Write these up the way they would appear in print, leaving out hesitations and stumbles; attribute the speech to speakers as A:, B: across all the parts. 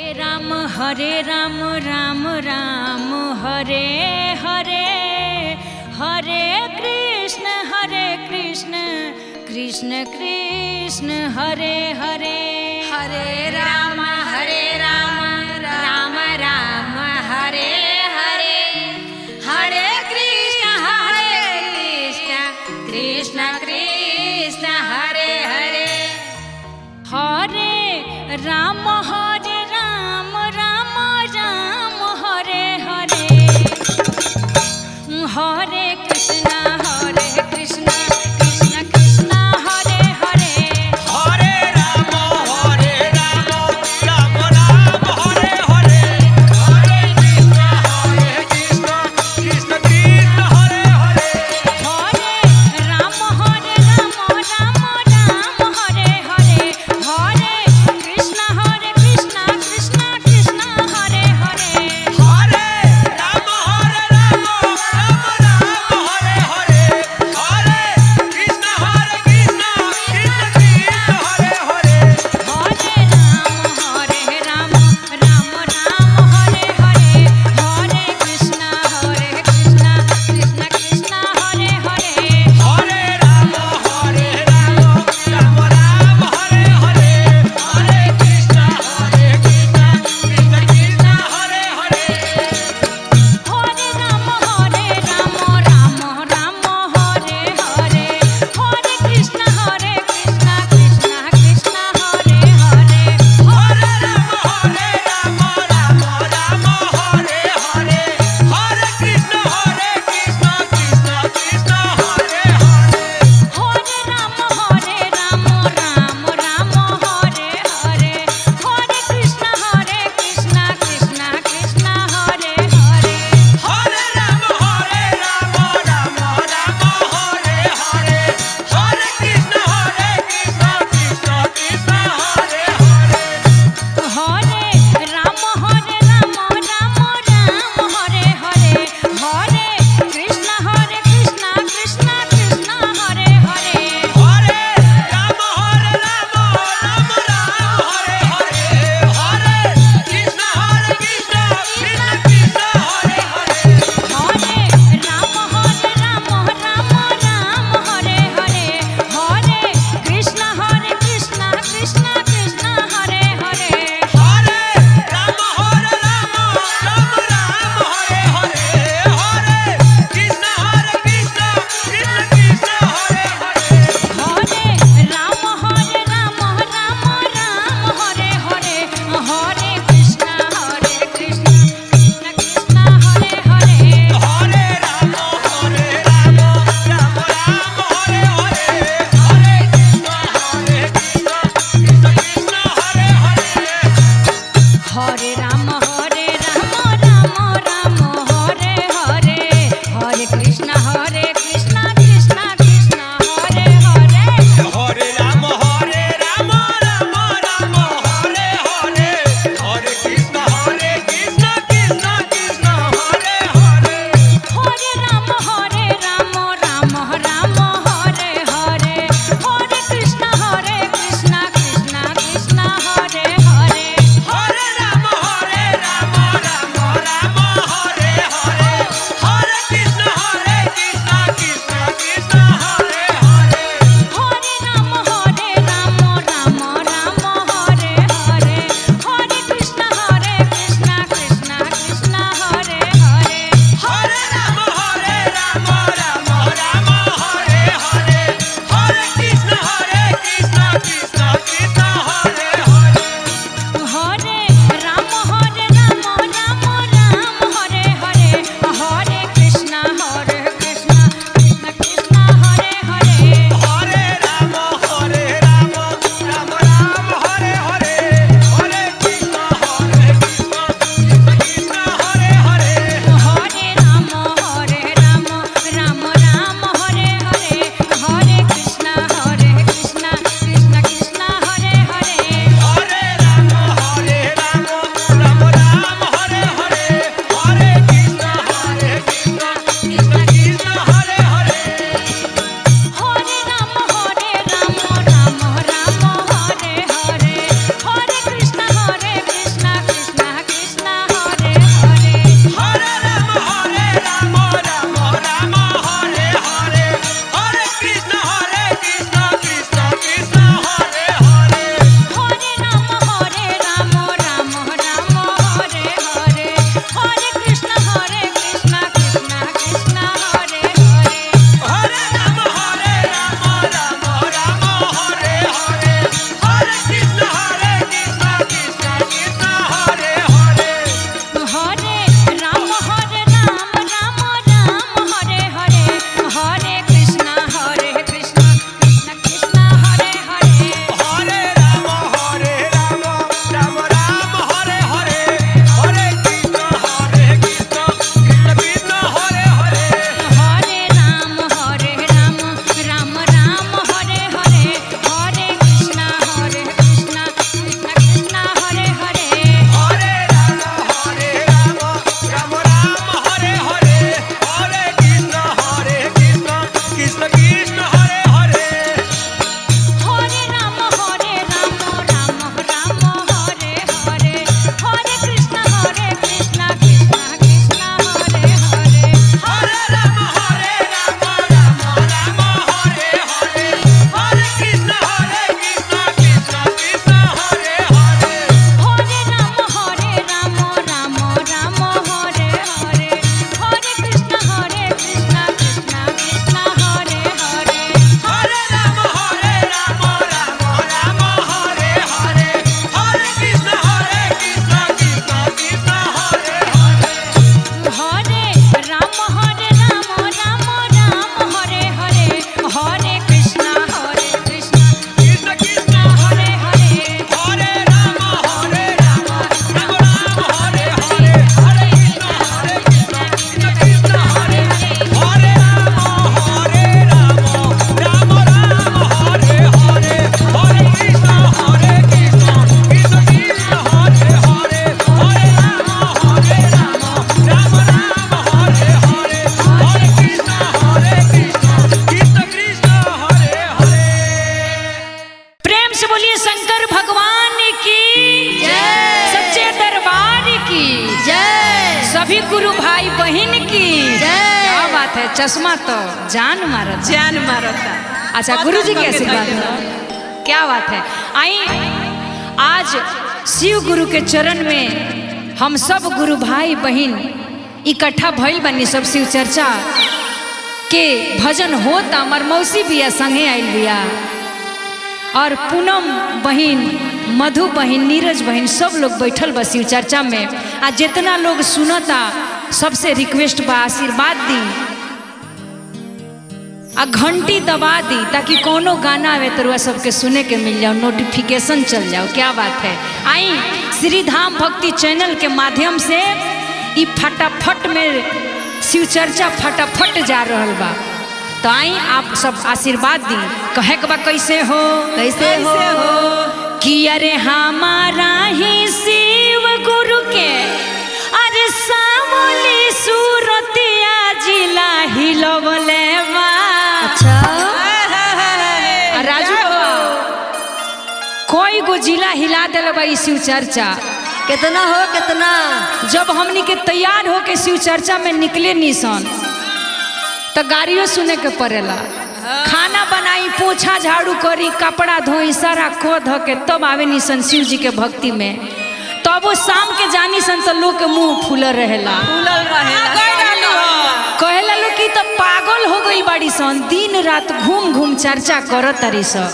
A: हरे राम राम राम हरे हरे, हरे कृष्ण कृष्ण कृष्ण हरे हरे।
B: हरे राम राम राम हरे हरे, हरे कृष्ण कृष्ण कृष्ण हरे हरे।
A: हरे राम राम राम हरे हरे, हरे कृष्ण कृष्ण कृष्ण हरे हरे।
C: हरे राम राम
A: सभी गुरु भाई बहन की
B: जय।
A: क्या बात है, चश्मा तो जान मारत।
C: जान मारता।
A: अच्छा, गुरु जी के आशीर्वाद है। क्या बात है। आई आज शिव गुरु के चरण में हम सब गुरु भाई बहन इकट्ठा भइल बनी, सब शिव चर्चा के भजन होता। हमार मौसी बिया संगे आइल बिया और पूनम बहन, मधु बहन, नीरज बहन, सब लोग बैठल बा शिव चर्चा में। आ जितना लोग सुनता सबसे रिक्वेस्ट बा, आशीर्वाद दी आ घंटी दबा दी ताकि कोनो गाना आवे तो रुआ सबके सुने के मिल जाओ, नोटिफिकेशन चल जाओ। क्या बात है। आई श्री धाम भक्ति चैनल के माध्यम से ई फटाफट में शिव चर्चा फटाफट जा रहल बा। तो आई आप सब आशीर्वाद दी। कहे के बा कैसे हो,
B: कैसे हो,
A: कि अरे हमारा ही शिव गुरु के अरे सामोली सूरतिया जिला हिलवले बा।
B: अच्छा।
A: आ राजू बाबा कोई गो जिला हिला दिल बा ई शिव चर्चा।
B: कितना हो कितना।
A: जब हमनी के तैयार होके शिव चर्चा में निकले निसन तो गाड़ियों सुने के पड़ेला, खाना बनाई, पोछा झाड़ू करी, कपड़ा धोई, सारा को धो के तब आवे निसन शिव जी के भक्ति में। तब वो शाम के जानी सन तो लोग के मुंह फूलल रहेला,
C: फूलल रहेला।
A: कहेला लोग कि तो पागल हो गई बाड़ी सन, दिन रात घूम घूम चर्चा करत तारी सन।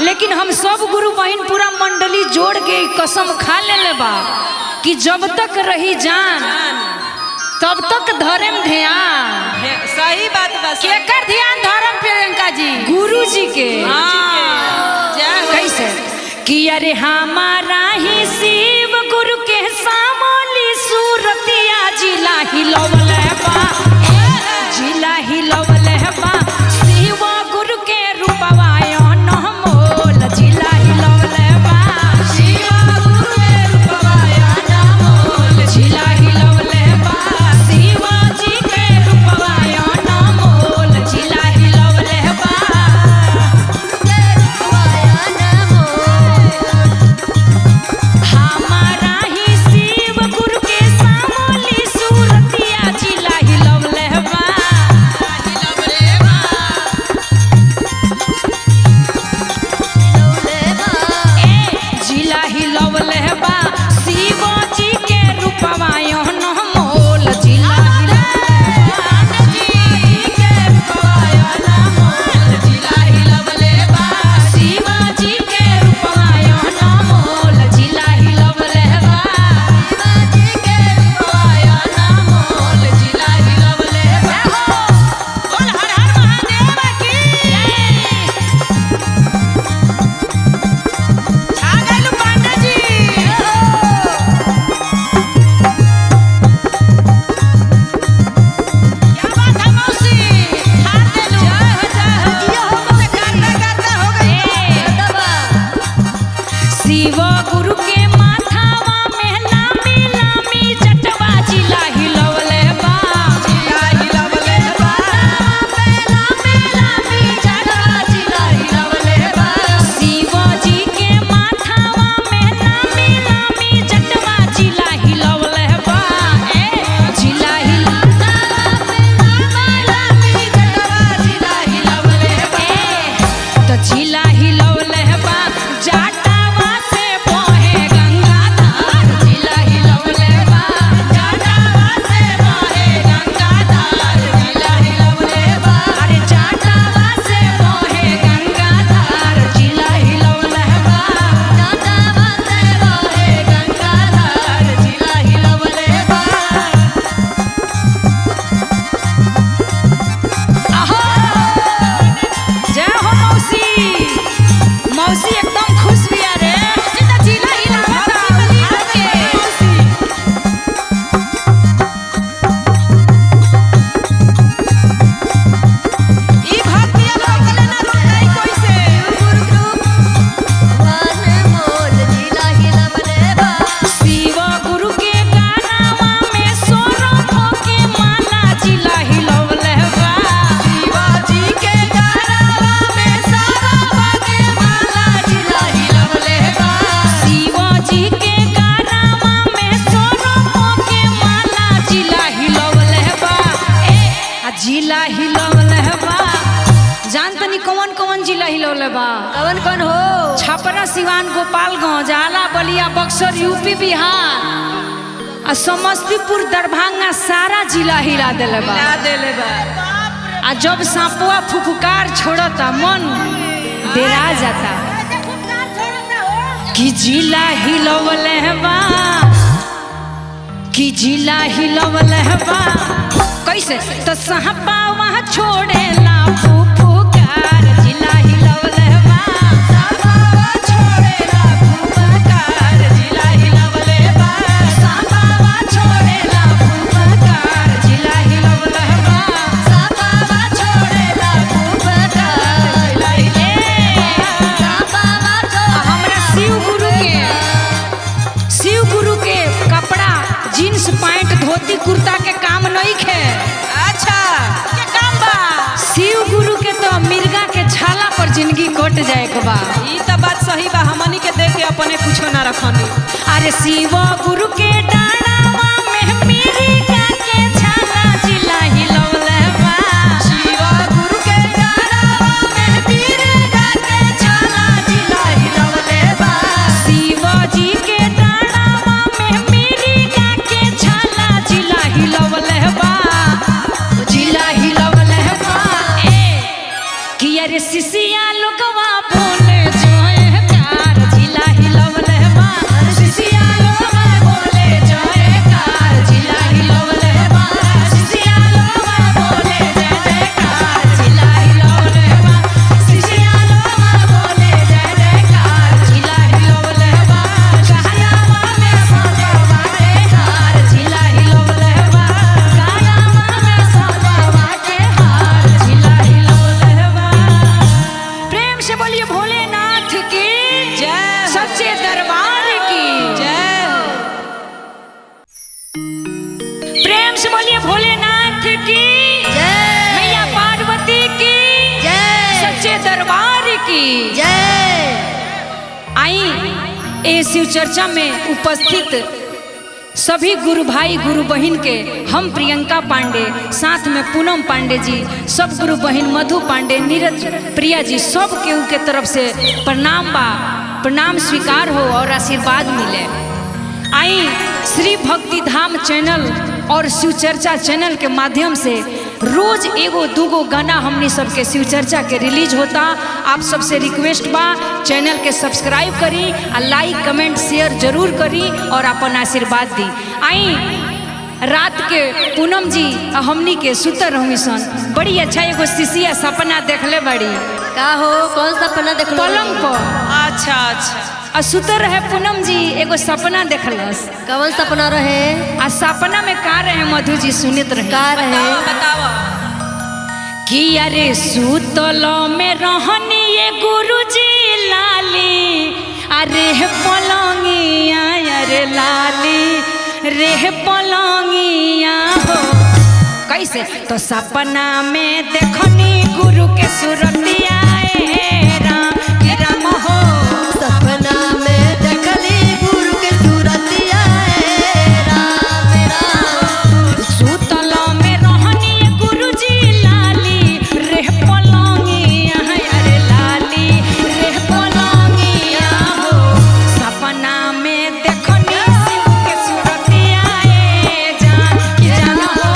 A: लेकिन हम सब गुरु बहन पूरा मंडली जोड़ के कसम खा लेले बा कि जब तक रही जान तब तक धर्म ध्यान।
C: सही बात बा।
B: केकर ध्यान धर्म प्रियंका जी?
A: गुरु जी के।
C: जय हो।
A: कैसे कि अरे हमारा ही शिव गुरु के सामोली सूरतिया जिला हिलवले बा, जिला हिलवले बा, शिव गुरु के रूपवा अनमोल जिला हिलवले बा, शिव गुरु के रूपवा अनमोल जिला हिलवले बा, शिव जी के रूपवा अनमोल जिला हिलवले बा। हमारा जिला हिलवले बा। जान तनी कौन कौन जिला हिलवले बा?
B: कौन कौन हो?
A: छपरा, सिवान, गोपालगंज, आला, बलिया, बक्सर, यूपी, बिहार आ समस्तीपुर, दरभंगा सारा जिला हिला देले बा।
C: हिला देले बा।
A: आ जब सांपुआ फुफकार छोड़ता मन डेरा जाता कि जिला हिलवले बा, कि जिला हिलवले बा। कैसे तो सांपा वहाँ छोड़ेला फुफकार, जिला हिलवले बा।
C: सांपावा छोड़ेला फुफकार, जिला हिलवले बा। सांपावा छोड़ेला फुफकार,
A: जिला हिलवले बा।
B: सांपावा छोड़ेला फुफकार,
C: जिला हिलवले बा।
B: सांपावा छोड़ेला।
A: हमरा शिव गुरु के, शिव गुरु के कपड़ा जीन्स पैंट धोती कुर्ता के काम नहीं खे।
C: अच्छा, के काम बा?
A: शिव गुरु के तो मिर्गा के छाला पर जिंदगी कट जाए के बा।
C: ई त बात सही बा, हमनी के देख के अपने कुछो ना रखनी।
A: अरे शिव गुरु के डाढ़ावा में मिर्गा के छाला जिला हिलौले बा।
C: शिव गुरु के डाढ़ावा में मिर्गा के छाला जिला हिलवले बा।
A: शिव जी के डाढ़ावा में मिर्गा के छाला जिला हिलौले बा, जिला हिलौले बा। ए कि अरे सिसिया लोगवा बोले जयकार, जिला हिलौले बा। सिसिया लोगवा बोले जयकार, जिला हिलौले बा। सिसिया लोगवा बोले जय जयकार, जिला हिलौले बा। सिसिया लोगवा बोले जय जयकार, जिला हिलौले बा। कहनावा में सजवा के हार, जिला हिलौले बा। कहनावा में सजवा के हार, जिला हिलौले बा। प्रेम से बोलिए भोलेनाथ की
C: जय हो।
A: सच्चे दरबार की
C: जय हो।
A: प्रेम से बोलिए भोलेनाथ की
B: जय।
A: मैया पार्वती की
B: जय।
A: सच्चे दरबार की
B: जय।
A: आई ए शिव चर्चा में उपस्थित सभी गुरु भाई गुरु बहन के हम प्रियंका पांडे, साथ में पूनम पांडे जी, सब गुरु बहन मधु पांडे, नीरज प्रिया जी, सब केहू के तरफ से प्रणाम बा। प्रणाम स्वीकार हो और आशीर्वाद मिले। आई श्री भक्ति धाम चैनल और शिव चर्चा चैनल के माध्यम से रोज एगो दूगो गाना हमनी सबके शिव चर्चा के रिलीज होता। आप सबसे रिक्वेस्ट बा चैनल के सब्सक्राइब करी आ लाइक कमेंट शेयर जरूर करी और अपन आशीर्वाद दी। आई रात के पूनम जी आ हमनी के सुतर रहमी सन, बड़ी अच्छा एगो शिशिया सपना देखले बड़ी
B: का हो? कौन सपना देखलो?
A: पलंग पर।
C: अच्छा अच्छा।
A: आ सुतर रहे पूनम जी एगो सपना देखलस।
B: कौन सपना रहे?
A: आ सपना में का रहे मधु जी सुनत रहे?
B: का रहे?
C: बताओ बताओ।
A: कि अरे सुतल में रहनी ये गुरुजी लाली, अरे पलंगिया, अरे लाली रे पलंगिया हो। कैसे तो सपना में देखनी गुरु के सूरतिया ए राम कि राम हो।
B: सपना में देखली गुरु के सूरतिया ए राम राम।
A: सुतल में रहनी गुरुजी लाली रे पलंगिया, अरे लाली रे पलंगिया हो। सपना में देखनी शिव के सूरतिया ए जान कि जान हो।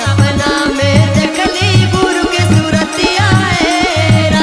B: सपना में देखली गुरु के सूरतिया ए राम।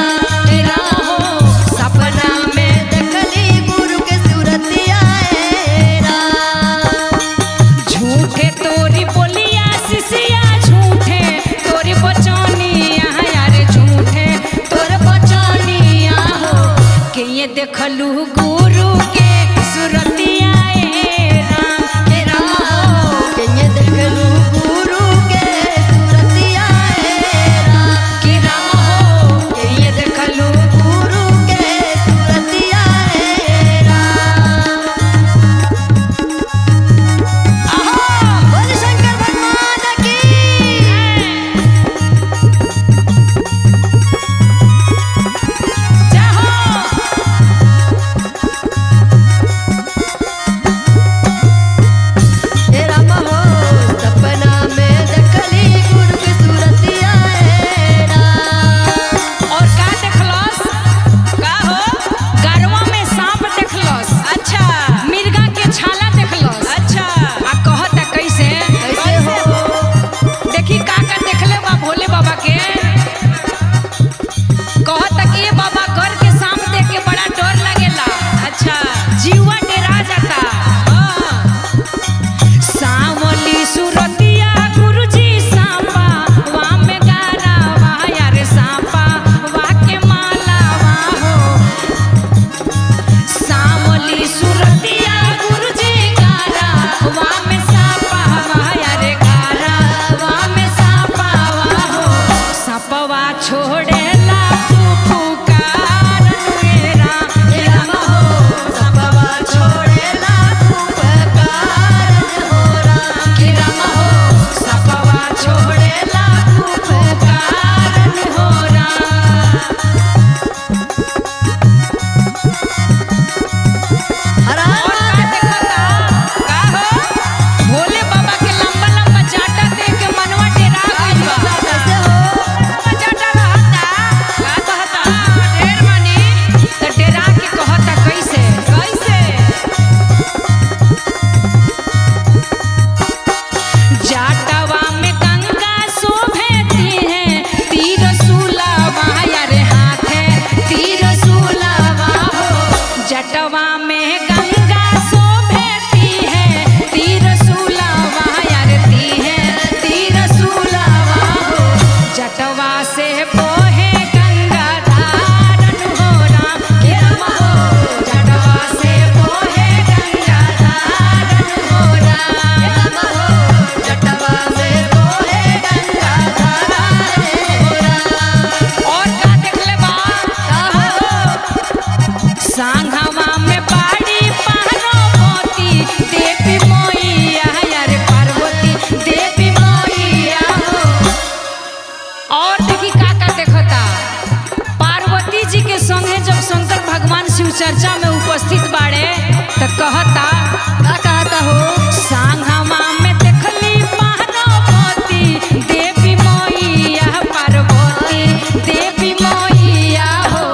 A: कहता
B: का कहता हो?
A: सांगवा में देखली पार्वती देवी मैया, पार्वती देवी मैया हो।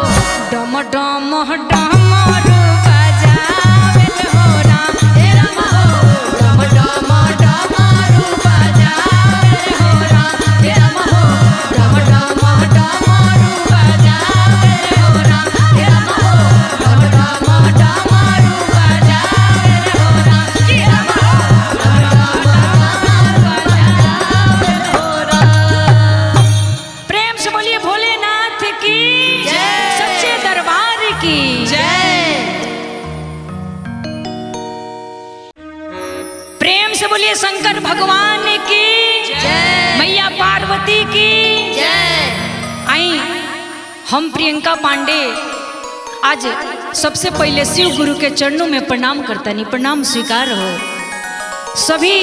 A: डम डम डमरू बजावेल हो राम, हे राम हो। डम डम डमरू बजावेल हो राम, हे राम हो। डम डम डमरू बजावेल हो राम, हे राम हो। डम डम डमरू बजावेल हो राम, हे राम हो। डम डम डमरू बजावेल हो राम। प्रेम से बोलिए भोलेनाथ की
B: जय।
A: सच्चे दरबार की
B: जय।
A: प्रेम से बोलिए शंकर भगवान की
B: जय।
A: मैया पार्वती की
B: जय।
A: आई हम प्रियंका पांडे आज सबसे पहले शिव गुरु के चरणों में प्रणाम करतनी, प्रणाम स्वीकार हो। सभी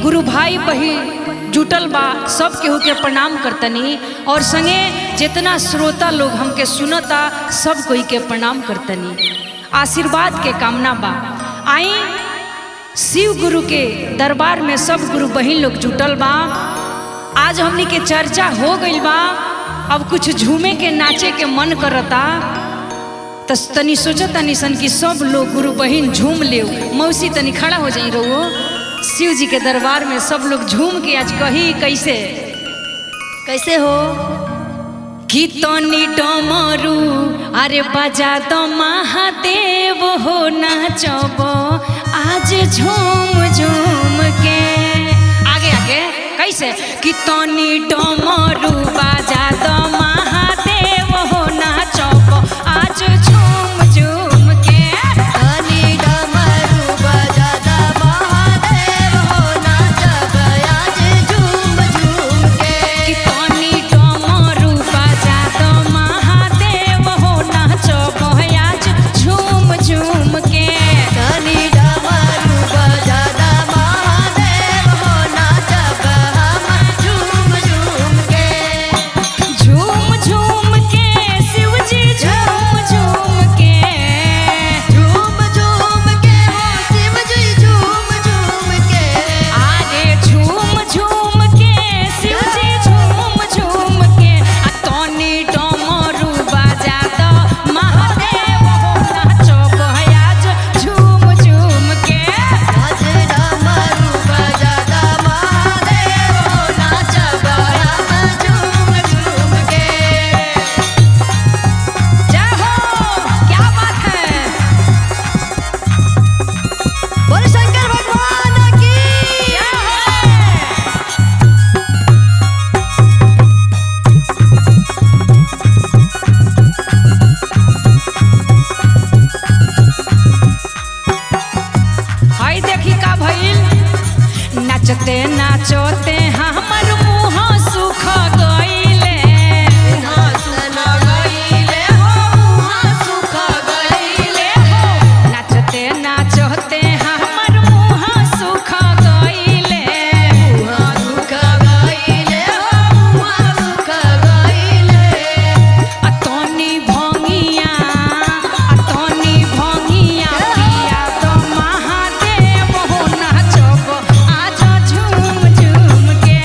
A: गुरु भाई बहिन जुटल बा सब केहू के प्रणाम करतनी और संगे जितना श्रोता लोग हमके सुनता सब कोई के प्रणाम करतनी, आशीर्वाद के कामना बा। आई शिव गुरु के दरबार में सब गुरु बहिन लोग जुटल बा। आज हमनी के चर्चा हो गइल बा, अब कुछ झूमे के नाचे के मन करता त तनी सोचता सन कि सब लोग गुरु बहिन झूम ले। मौसी तनी खड़ा हो जाई रहो, शिव जी के दरबार में सब लोग झूम के आज कही कैसे
B: कैसे हो?
A: कि तनी डमरू अरे बजा दो महादेव हो नाचब आज झूम झूम के। आगे आगे कैसे कि तनी डमरू बजा दो महादेव हो नाचब आज झूम झूम के।
B: तनी डमरू बजा दा महादेव हो नाचब आज झूम झूम के।
A: कि तनी डमरू बजा दो महादेव हो नाचब आज झूम झूम के।
B: तनी डमरू बजा दा महादेव हो नाचब हम झूम झूम के।
A: झूम झूम के शिव जी झूम झूम के।
B: झूम झूम के हो शिव जी झूम झूम के।
A: आरे झूम झूम के शिव जी झूम झूम के। आ तनी डमरू बजा दो महादेव हो नाचब आज झूम झूम के।
B: आज डमरू बजा दा महादेव हो नाचब हम झूम झूम के।
A: जय हो, क्या बात है।
B: बोल शंकर भगवान की।
A: जय हो। हाय देखी का भइल, नाचते नाचते हमर मुँह सुख गइले। नाचते नाचते हमर मुँह सुख गइले। आ तनी भंगिया, आ तनी भंगिया पिया तो महादेव हो नाचब आज झूम झूम के।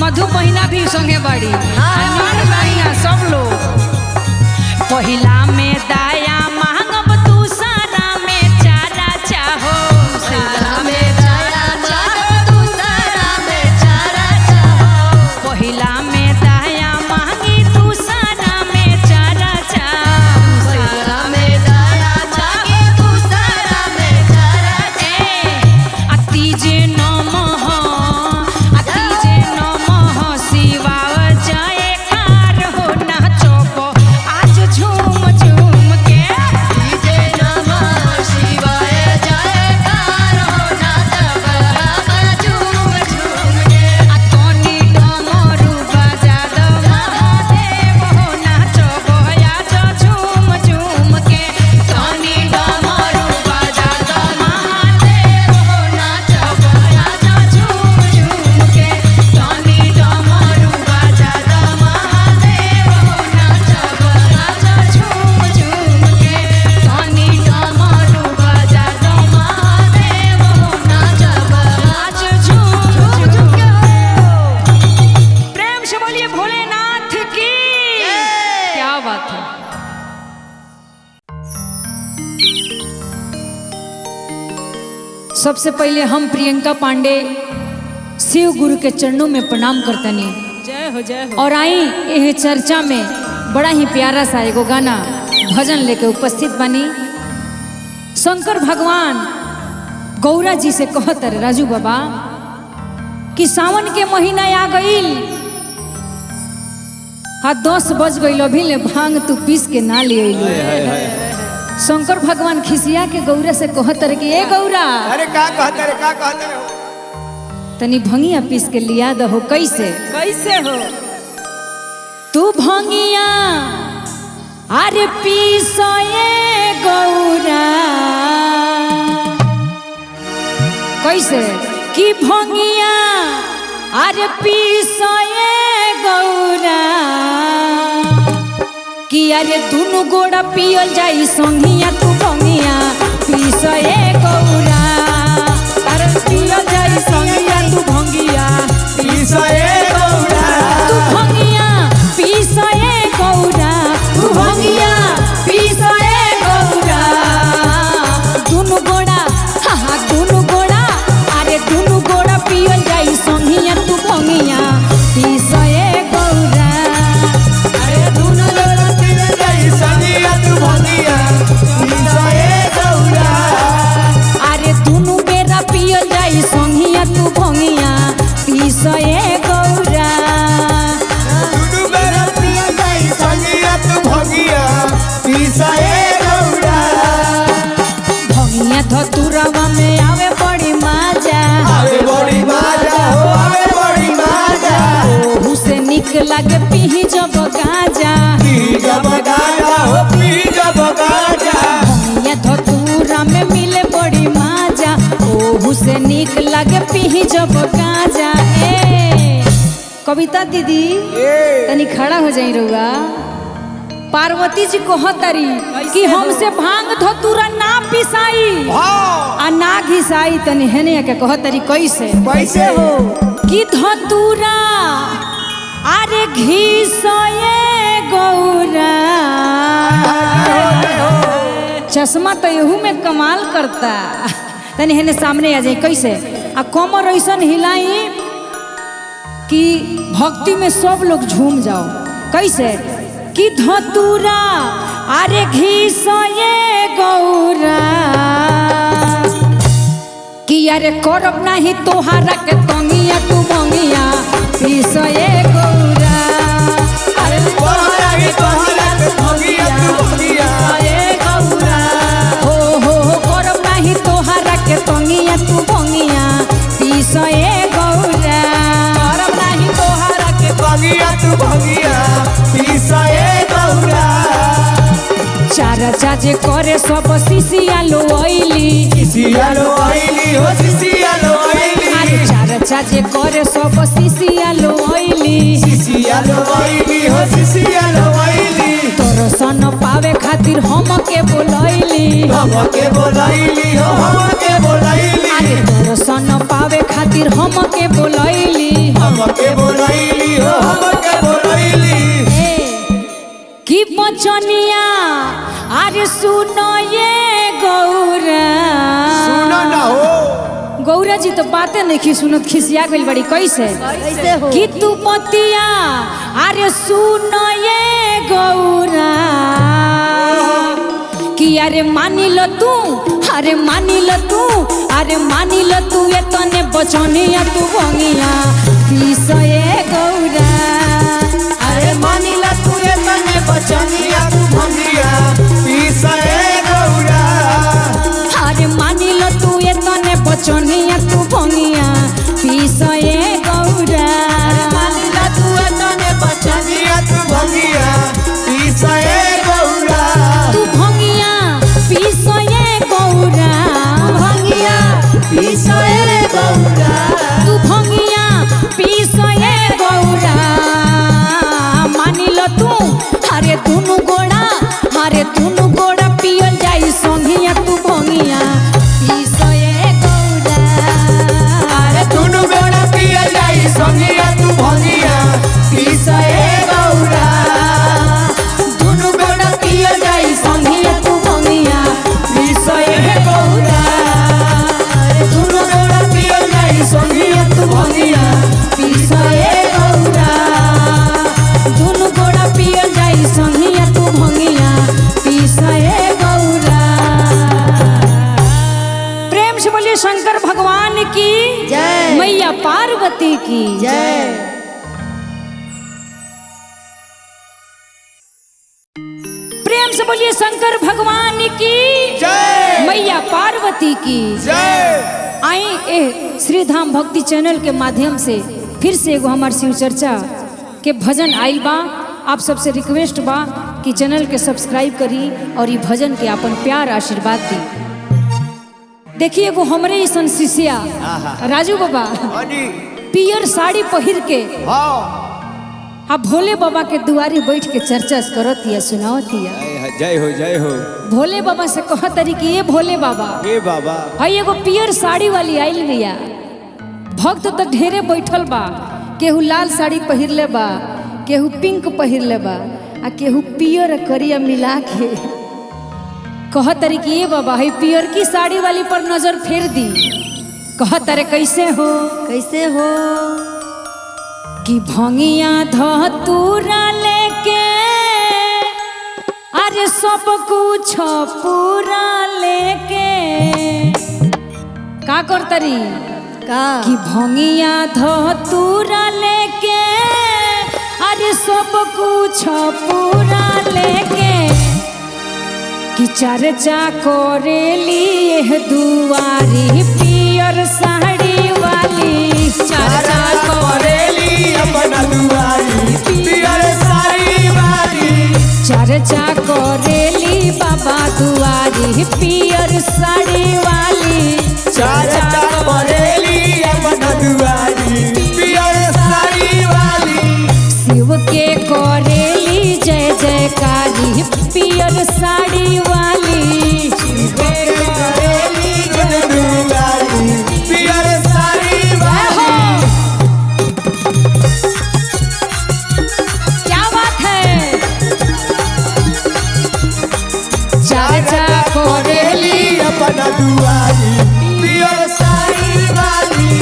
A: मधु बहिना भी संगे बाड़ी, नीरज बहिना, सब लोग। पहिला में दाया मांगब, दूसरा में चारा चाहो।
B: पहिला में दाया मांगब, दूसरा में चारा चाहो।
A: पहिला में दाया मांगी, दूसरा में चारा चाहो।
B: पहिला में दाया मांगी, दूसरा में चारा चाहो।
A: ए अति जे नमः, अति जे नमः शिवाय जयकार हो नाचब आज झूम झूम के।
B: डीजे नमः शिवाय जयकार हो नाचब हम झूम झूम के।
A: आ तनी डमरू बजा दो महादेव हो नाचब आज झूम झूम के। तनी डमरू बजा दो महादेव हो नाचब आज झूम झूम के। तनी डमरू बजा दो महादेव हो नाचब आज झूम झूम के। तनी डमरू बजा दो महादेव हो नाचब आज झूम झूम के। प्रेम से बोलिए भोलेनाथ की। क्या बात है। सबसे पहले हम प्रियंका पांडे शिव गुरु के चरणों में प्रणाम करतनी।
C: जय हो, जय हो।
A: और आई यह चर्चा में बड़ा ही प्यारा सा एगो गाना भजन लेके उपस्थित बनी। शंकर भगवान गौरा जी से कहत रे राजू बाबा कि सावन के महीना आ गईल, हाँ 10 बज गईल, अभी ले भांग तू पीस के ना ले अइली। शंकर भगवान खिसिया के गौरा से कहत रे कि ए गौरा,
D: अरे का कहते रे, का कहते रे हो?
A: तनी भंगिया पीस के लिया दहो। कैसे
C: कैसे हो?
A: तू भंगिया अरे पीसए गौरा, कैसे कि भंगिया अरे पीसए गौरा कि अरे दुनु गोड़ा पियल जाई संगिया तू भंगिया पीसए गौरा।
C: अरे पिया जाई संगिया तू भंगिया
D: पीसए गौरा।
A: तू भंगिया पीसए गौरा, तू भंगिया पीसए गौरा। दुनु गोड़ा, हाँ हाँ दुनु गोड़ा, अरे दुनु गोड़ा पियल जाई संगिया तू भंगिया पीसए गौरा।
C: अरे दुनु
D: गोड़ा पियल जाई संगिया तू भंगिया पीसए गौरा।
A: अरे दुनु बेरा पियल जाई संगिया तू भंगिया पीसए गौरा।
D: दुनु बेरा पियल जाई संगिया तू भंगिया पीसए गौरा।
A: भंगिया धतुरवा में आवे बड़ी मजा,
D: आवे बड़ी मजा हो, आवे बड़ी मजा।
A: ओहू से निक लागे पीही जब गाजा।
D: पी जब गाजा हो, पी जब गाजा।
A: भंगिया धतूरा में मिले बड़ी मजा, ओहू से निक लागे पीही जब गाजा। ए कविता दीदी तनी खड़ा हो जाई रउआ। पार्वती जी कहतरी कि हमसे भांग धतूरा ना पिसाई आ ना घिसाई। तनी हेने के कहतरी कैसे
D: कैसे हो?
A: कि धतूरा अरे घिसए गौरा। चश्मा तो एहू में कमाल करता। तनी हेने सामने आ जाई कैसे आ कमर ऐसन हिलाई कि भक्ति में सब लोग झूम जाओ। कैसे कि धतूरा अरे घिसए गौरा कि अरे करब नाही तोहारा के तंगिया तू मंगिया पीसए गौरा।
C: अरे
D: तोहरा के तोहरा के भंगिया तू भंगिया
C: ए गौरा।
A: हो हो हो करब नाही तोहारा के तंगिया तू मंगिया पीसए गौरा।
C: करब नाही तोहरा के
D: भंगिया तू भंगिया पीसए गौरा।
A: चारा चाचे करे सब सिसिया लो आइली,
D: सिसिया लो आइली हो, सिसिया लो आइली।
A: अरे चारा चाचे करे सब सिसिया लो आइली।
D: सिसिया लो आइली हो, सिसिया लो आइली।
A: दर्शन पावे खातिर हम के बोलैली,
D: हम के बोलैली हो, हम के बोलैली।
A: अरे दर्शन पावे खातिर हम के बोलैली,
D: हम के बोलैली।
A: बचनिया अरे सुनो ये गौरा।
D: सुनो ना हो।
A: गौरा जी तो बातें नहीं सुनत, खिसिया गइल बड़ी। कैसे
B: कैसे हो?
A: कि तू बतिया अरे सुनो ये गौरा कि अरे मानी लो तू, अरे मानी लो तू, अरे मानी लो तू ये तने बचनिया तू भंगिया पीसए गौरा।
D: अरे मानी लो तू ये तने बचनिया तू भंगिया पीसए गौरा।
A: अरे मानी लो तू ये तने बचनिया तू भंगिया पीसए गौरा।
C: अरे मानी लो तू ये तने
D: बचनिया तू भंगिया पीसए गौरा।
A: तू भंगिया पीसए गौरा।
C: भंगिया पीसए गौरा।
A: तू भंगिया पीसए गौरा। मानी लो तू अरे दुनु गोड़ा, अरे दुनु गोड़ा पियल जाई संगिया तू भंगिया पीसए गौरा।
D: अरे दुनु गोड़ा पियल जाई संगिया तू भंगिया पीसए गौरा। दुनु गोड़ा पियल जाई
A: संगिया तू भंगिया
D: पीसए गौरा। अरे दुनु गोड़ा पियल जाई संगिया तू भंगिया
A: पीसए गौरा। दुनु गोड़ा पियल जाई संगिया तू भंगिया पीसए गौरा। प्रेम से बोलिए शंकर भगवान की
B: जय,
A: मैया पार्वती की
B: जय।
A: प्रेम से बोलिए शंकर भगवान की
D: जय,
A: मैया पार्वती की
D: जय।
A: आई ए श्री धाम भक्ति चैनल के माध्यम से फिर से एगो हमार शिव चर्चा के भजन आइल बा। आप सबसे रिक्वेस्ट बा कि चैनल के सब्सक्राइब करी और ये भजन के अपन प्यार आशीर्वाद दी। देखिए एगो हमरे ऐसन शिष्या राजू बाबा पियर साड़ी पहिर के आ भोले बाबा के दुआरी बैठ के चर्चा करतिया, सुनावतिया।
D: जय हो जय हो।
A: भोले बाबा से कहतरी कि ये भोले बाबा,
D: हे बाबा,
A: भाई एगो पियर साड़ी वाली आइल बिया। भक्त तो ढेरे बैठल बा, केहू लाल साड़ी पहिरले बा, केहू पिंक पहिरले बा आ केहू पियर करिया मिला के। कहतरी कि ये बाबा है पियर की साड़ी वाली पर नजर फेर दी। कहतरे कैसे हो,
B: कैसे हो?
A: कि भंगिया धतूरा लेके अरे सब कुछ पूरा लेके का करतरी
B: का?
A: कि भंगिया धतूरा लेके अरे सब कुछ पूरा लेके कि चर्चा करेली दुआरी पियर साड़ी वाली।
D: चर्चा करेली अपना दुआरी पियर साड़ी वाली।
A: चर्चा करेली बाबा दुआरी पियर साड़ी वाली।
D: चर्चा करेली अपना दुआरी पियर साड़ी वाली।
A: शिव के करेली जय जयकारी पियर साड़ी वाली।
D: शिव के करेली जय दुआरी पियर साड़ी वाली।
A: क्या बात है। चर्चा
D: करेली अपना दुआरी पियर साड़ी वाली।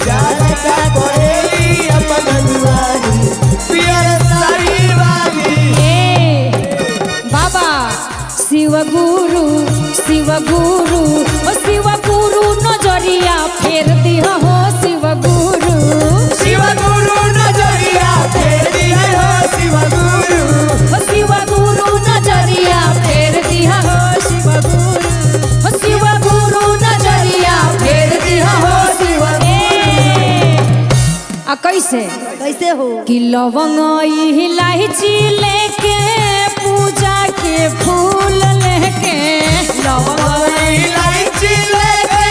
D: चर्चा करेली अपना दुआरी पियर साड़ी वाली।
A: ए बाबा शिव गुरु, शिव गुरु, ओ शिव गुरु नजरिया फेर दिह हो शिव गुरु।
D: शिव गुरु नजरिया फेर दिह हो शिव गुरु।
A: ओ शिव गुरु नजरिया फेर दिह हो शिव गुरु। ओ शिव गुरु नजरिया फेर दिह हो शिव गुरु। आ कैसे
B: कैसे हो?
A: कि लवंग इलायची लेके पूजा के फूल लेके।
D: लवंग इलायची लेके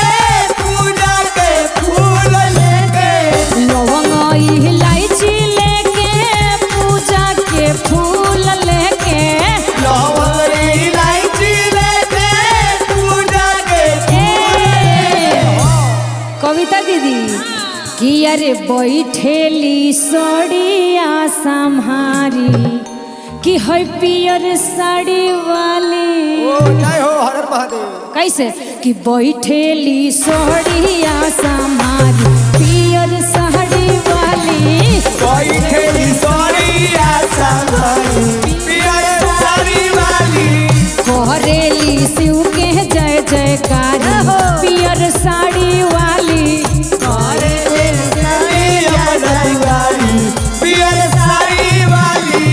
D: पूजा के फूल लेके।
A: लवंग इलायची लेके पूजा के फूल लेके।
D: लवंग इलायची लेके पूजा के फूल लेके।
A: कविता दीदी कि अरे बैठेली सड़िया सम्हारी कि है पियर साड़ी वाली।
D: ओ जय हो हर हर महादेव।
A: कैसे कि बैठेली सोहड़िया समारी पियर साड़ी वाली।
D: बैठेली सोहड़िया समारी पियर साड़ी वाली।
A: करेली शिव के जय जयकारी पियर साड़ी वाली।
D: पियर साड़ी वाली।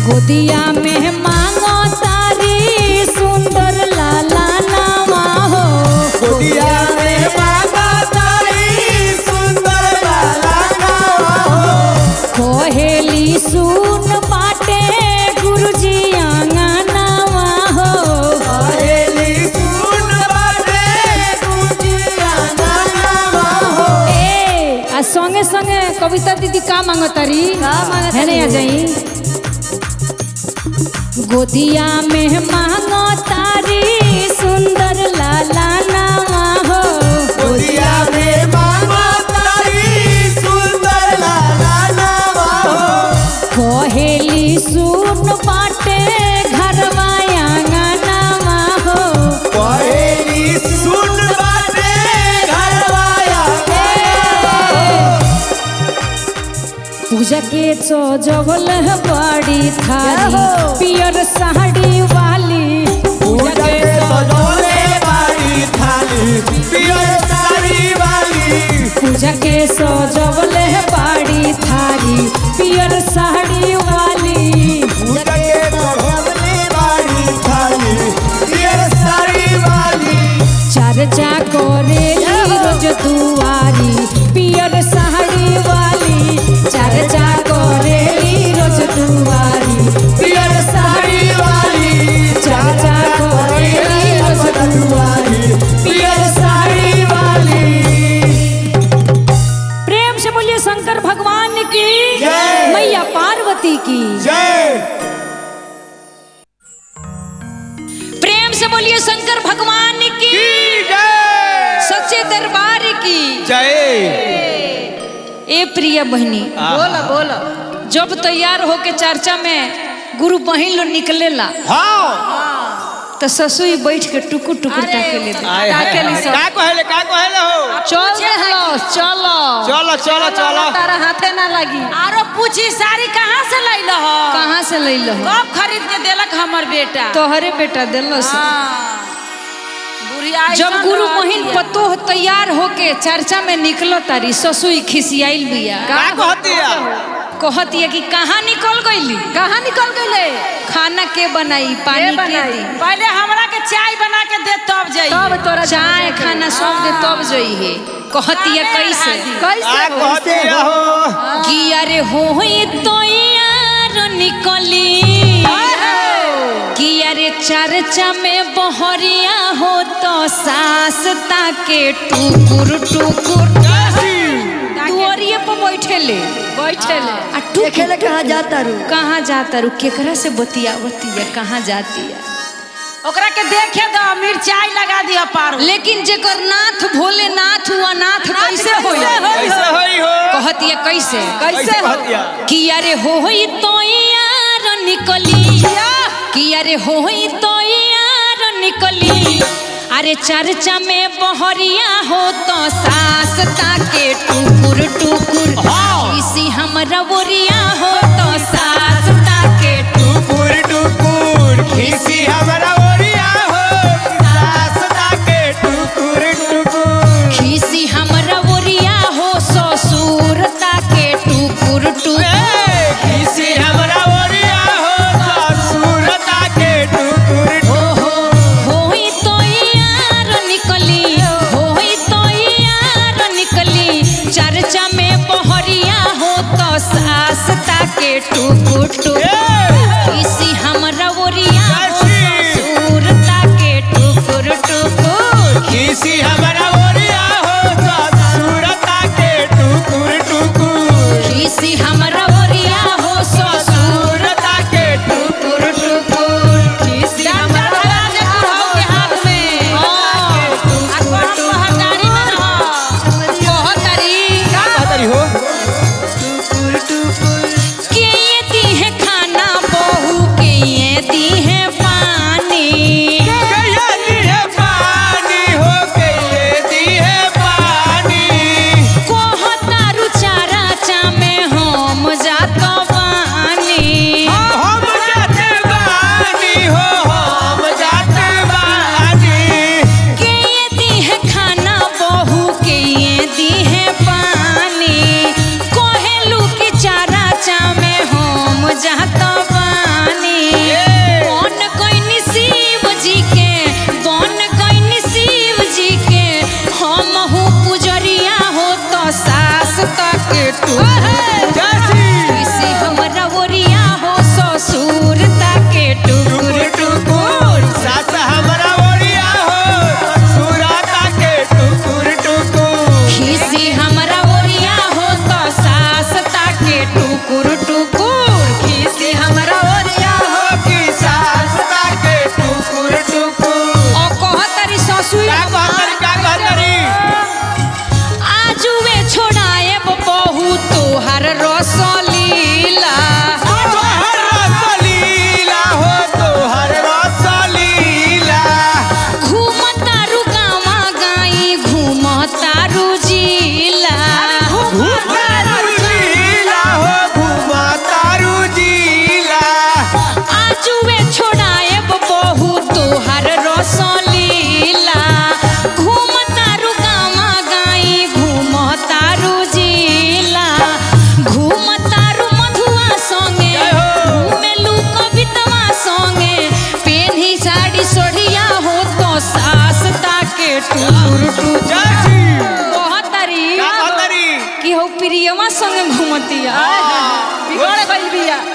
A: गोदिया में मांगो तारी सुंदर लाला नामा हो।
D: गोदिया में मांगो तारी सुंदर लाला नामा हो।
A: कोहेली सुन बाटे गुरुजी आंगनावा हो।
D: कोहेली सुन बाटे गुरुजी आंगनावा हो।
A: ए आ संगे संगे कविता दीदी का मांगो तारी है नहीं आ जाई। गोदिया में मांगो तारी सुंदर लाला नामा हो।
D: गोदिया में मांगो तारी सुंदर लाला नामा हो।
A: कोहेली सुन बाटे घरवा आंगनावा हो।
D: कोहेली सुन बाटे घरवा आंगनावा हो।
A: पूजा के सजवल बड़ी थारी पियर साड़ी वाली।
D: पूजा के सजवल बड़ी थाली पियर साड़ी वाली।
A: पूजा के सजवल बड़ी थारी पियर साड़ी वाली।
D: पूजा के सजवल बड़ी थाली पियर साड़ी वाली।
A: चर्चा करेली रोज दुआरी पियर साड़ी वाली। चर्चा करेली रोज दुआरी
D: पियर साड़ी वाली।
A: चर्चा करेली रोज दुआरी
D: पियर साड़ी वाली।
A: प्रेम से बोलिए शंकर भगवान की
D: जय,
A: मैया पार्वती की
D: जय।
A: प्रेम से बोलिए शंकर भगवान की
D: जय,
A: सच्चे दरबार की
D: जय।
A: ए प्रिय बहनी
C: बोला बोला।
A: जब तैयार होके चर्चा में गुरु बहन लोग निकलेला
D: हाँ
A: तो ससुई बैठ के टुकुर टुकुर ताके ले
D: का कहले का कहले हो।
A: चल चलो चलो
D: चलो चलो चलो
C: तारा हाथे ना लगी।
E: आरो पूछी साड़ी कहाँ से लैल हो?
A: कहाँ से लैल हो?
E: कब खरीद के देलक हमर बेटा?
A: तोहरे बेटा देलो से। जब गुरु बहन पतोह तैयार होके चर्चा में निकलो तारी ससुई खिसियाइल बिया।
D: का कहतिया?
A: कहतिया कि कहाँ निकल गईली?
C: कहाँ निकल गईले?
A: खाना के बनाई पानी के दी?
E: पहले हमरा के चाय बना के दे तब जाई।
C: तब तोरा
A: चाय खाना सब दे तब जाई है। कहतिया कैसे?
C: कैसे
D: कहतिया हो?
A: कि अरे होई तो यार निकली कि अरे चर्चा में बहरिया हो तो सास ताके टुकुर टुकुर दुआरिये पर बैठेले
C: बैठेले
A: आ
B: देखेले कहाँ जाता रू?
A: कहाँ जाता रू? केकरा से बतिया बतिया कहाँ जाती है?
E: ओकरा के देखे दो मिर्चाई लगा दिया पार।
A: लेकिन जेकर नाथ भोले नाथ हुआ नाथ कैसे होई?
D: कैसे होई हो?
A: कहतिया कैसे?
C: कैसे हो?
A: कि अरे होई तो यार निकली कि अरे होई तो यार निकली अरे चर्चा में बहरिया हो तो सास ताके टुकुर टुकुर इसी हमरा बोरिया हो तो सास ताके
D: टुकुर टुकुर खीसी हमरा ओरिया हो सास ताके टुकुर टुकुर
A: खीसी हमरा बोरिया हो ससुर ताके टुकुर टुकुर
D: खीसी हमरा ओरिया हो ससुर ताके टुकुर
A: होई तो यार निकली होई तो यार निकली चर्चा में बहरिया हो तो सास ताके टुकुर टुकुर इसी हमरा ओरिया हो ससुर ताके टुकुर टुकुर
D: खीसी हमरा ओरिया हो ससुर ताके टुकुर टुकुर
A: इसी हमरा ओरिया हो ससुर
D: ताके
A: टुकुर टुकुर इसी हमरा
E: के हाथ में
A: हाँ,
E: पहरदारी में रहो।
A: कहतारी
D: का कहतारी हो?
B: टुकुर टुकुर
A: के ये दी है खाना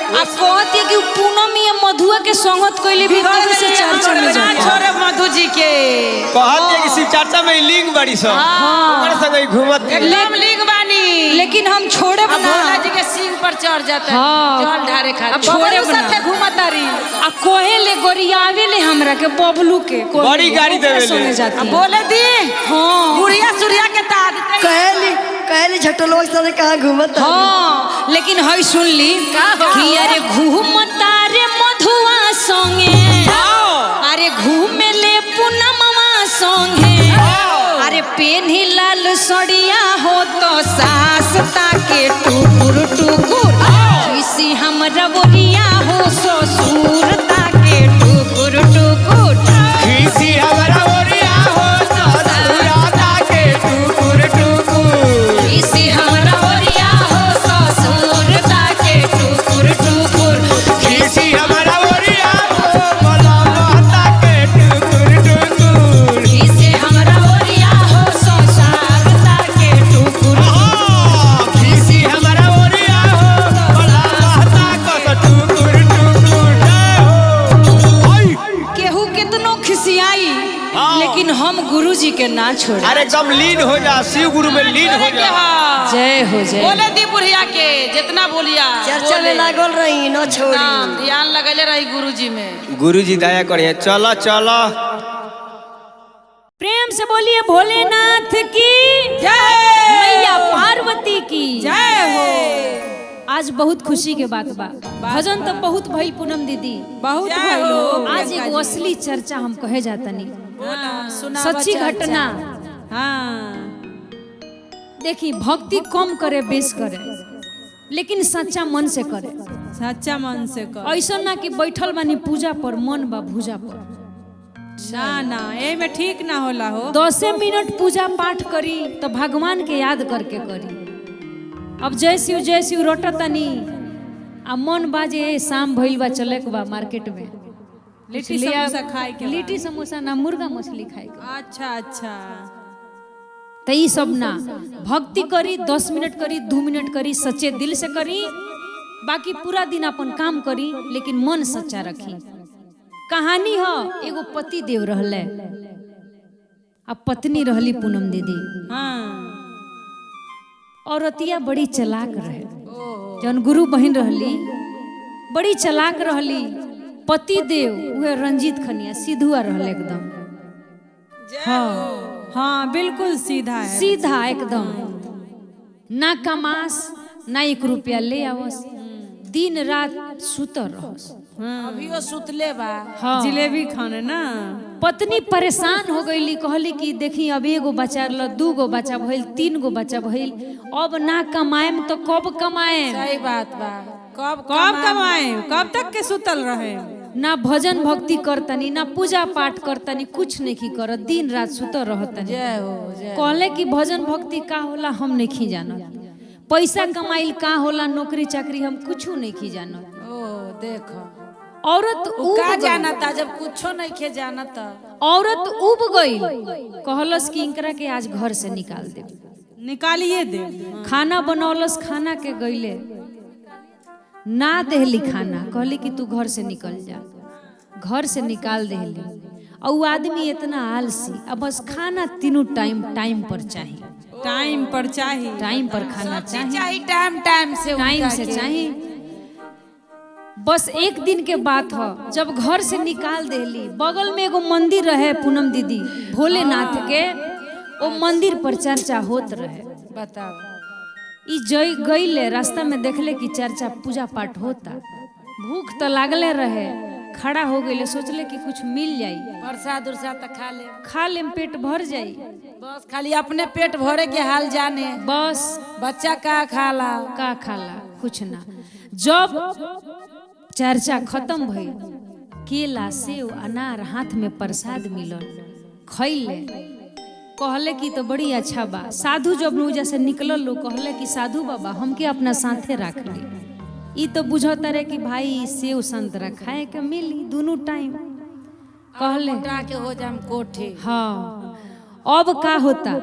A: आ कहती कि पूनम या मधुआ के संगत कइले भी तब से चर्चा में
E: ना
A: जाता।
E: छोड़े मधु जी के।
F: कहत है कि शिव चर्चा में लिंग बड़ी सब ओकर संग ही घूमत
E: एकदम लिंग बानी।
A: लेकिन हम छोड़े
E: अब
A: ना।
E: भोला जी के सिंह पर चढ़ जाता है।
A: हाँ।
E: जल ढारे खातिर।
A: छोड़े
C: बबलू
A: ना।
C: साथे घूमतारी।
A: आ कोहे ले गोरियावे ले हमरा के बबलू के कोहे
F: बड़ी
A: ले,
F: गाड़ी
A: ओकरा
F: देवे ले।
A: संगे जाती
E: अब बोले दी।
A: हाँ।
E: बुढ़िया सुरिया के ताद
B: कहली कहली झटलो साथे कहाँ घूमत
A: हाँ, लेकिन हई सुन ली कि अरे घूमता रे मधुआ संगे, अरे घूमे ले पूनमवा संगे, अरे पेन्ही लाल सड़िया हो तो सास ताके टुकुर टुकुर, किसी हमरा बोरिया हो ससुर ताके टुकुर टुकुर,
F: खीसी हमरा ओरिया हो ससुरा ताके टुकुर टुकुर।
A: किसी हमरा बोरिया हो ससुर ताके टुकुर टुकुर,
F: खीसी हमरा ओरिया हो मलमा ताके टुकुर टुकुर।
A: किसी हमरा बोरिया हो ससुर ताके टुकुर।
F: हाँ, खीसी हमरा ओरिया हो मलमा ताके टुकुर टुकुर। जय हो। आई।
A: केहू कितनो खिसियाई
F: हाँ।
A: लेकिन हम गुरुजी के ना छोड़े।
F: अरे एकदम लीन हो जा, शिव गुरु में लीन हो जा।
A: जय हो जय।
E: बोले दी बुढ़िया के जितना बोलिया
B: चर्चा में लागल रही न छोड़ी।
E: हाँ, ध्यान लगले रही गुरुजी में।
F: गुरुजी दया करिए। चलो चलो
A: प्रेम से बोलिए भोलेनाथ की
C: जय।
A: मैया पार्वती की
C: जय हो।
A: आज बहुत खुशी के बात बा। भजन तो बहुत भइल पूनम दीदी,
C: बहुत
E: जय
C: भइल
E: हो।
C: हो।
A: आज एगो असली चर्चा हम कहे जातनी,
E: सुनावा
A: सच्ची
E: चर्चा।
A: घटना।
C: हाँ
A: देखी भक्ति कम करे बेस करे, लेकिन सच्चा मन से करे।
C: सच्चा मन से कर।
A: ऐसा ना कि बैठल बानी पूजा पर मन बा भूजा पर।
C: ना ना ए में ठीक ना होला हो।
A: 10 मिनट पूजा पाठ करी तो भगवान के याद करके करी। अब जय शिव रटतनी आ मन बाजे शाम भइल बा चले के बा मार्केट में
C: लिट्टी समोसा खाए के बा।
A: लिट्टी समोसा ना मुर्गा मछली खाए के।
C: अच्छा अच्छा।
A: तो ई सब ना भक्ति करी 10 मिनट करी 2 मिनट करी सच्चे दिल से करी, बाकी पूरा दिन अपन काम करी लेकिन मन सच्चा रखी। कहानी ह एगो पति देव रहले आ पत्नी रहली पूनम दीदी।
C: हाँ
A: औरतिया बड़ी चालाक रहे, जौन गुरु बहन रहली बड़ी चालाक रहली। पति देव उहे रंजीत खनिया सीधुआ रहले एकदम।
C: हाँ हाँ बिल्कुल सीधा है,
A: सीधा एकदम, ना कमास ना 1 रुपया ले आवस, दिन रात सुतल रहस।
E: अभी वो सुतले बा।
A: हाँ।
C: जिलेबी खाने ना।
A: पत्नी परेशान हो गईली, कहली कि देखी अब एगो बच्चा रहल, 2 गो बच्चा भइल, 3 गो बच्चा भइल, अब ना कमाएम तो कब कमाएम।
E: सही बात बा। कब
C: कब कमाए, कब तक के सुतल रहे।
A: ना भजन भक्ति करतनी ना पूजा पाठ करतनी, कुछ नहीं करत, दिन रात सुतल रहतनी।
E: जय हो जय।
A: कहले कि भजन भक्ति का होला हम नहीं जानत, पैसा कमाइल का होला, नौकरी चाकरी हम कुछ नहीं जानत।
E: ओ देखो
A: औरत
E: उ का
A: ऊब गई।
E: जानता जब कुछो नहीं खे जानता।
A: औरत उब गई, कहलस कि इनकरा के आज घर से निकाल दे।
C: निकालिए दे।
A: खाना बनौलस, खाना के गईले ना देहली खाना, कहली कि तू घर से निकल जा, घर से निकाल देहली। और उ आदमी इतना आलसी, अब बस खाना तीनों टाइम टाइम पर चाहिए,
C: टाइम पर चाहिए,
A: टाइम पर खाना चाहिए,
E: चाहिए टाइम टाइम से,
A: टाइम से चाहिए। बस एक दिन के बात ह, जब घर से निकाल देली, बगल में एगो मंदिर रहे पूनम दीदी भोलेनाथ के, वो मंदिर पर चर्चा होत रहे।
E: बताओ
A: ई जई गईले रास्ता में देखले कि चर्चा पूजा पाठ होता, भूख तो लागले रहे, खड़ा हो गईले, सोचले कि कुछ मिल जाई,
E: प्रसाद उरसाद तो खा ले,
A: खा लेम पेट भर जाई,
E: बस खाली अपने पेट भरे के हाल जाने,
A: बस
E: बच्चा का खाला
A: का खाला कुछ ना। जब चर्चा खत्म भइल, केला सेव अनार हाथ में प्रसाद मिलल, खैले, कहले कि तो बड़ी अच्छा बा। साधु जब नूजा से निकलल लोग कहले कि साधु बाबा हमके अपना साथे राख ली। ई तो बुझता रहे कि भाई सेव संतरा खाए के मिली दोनों टाइम। कहले
E: के हो जाम कोठी।
A: हाँ अब का होता,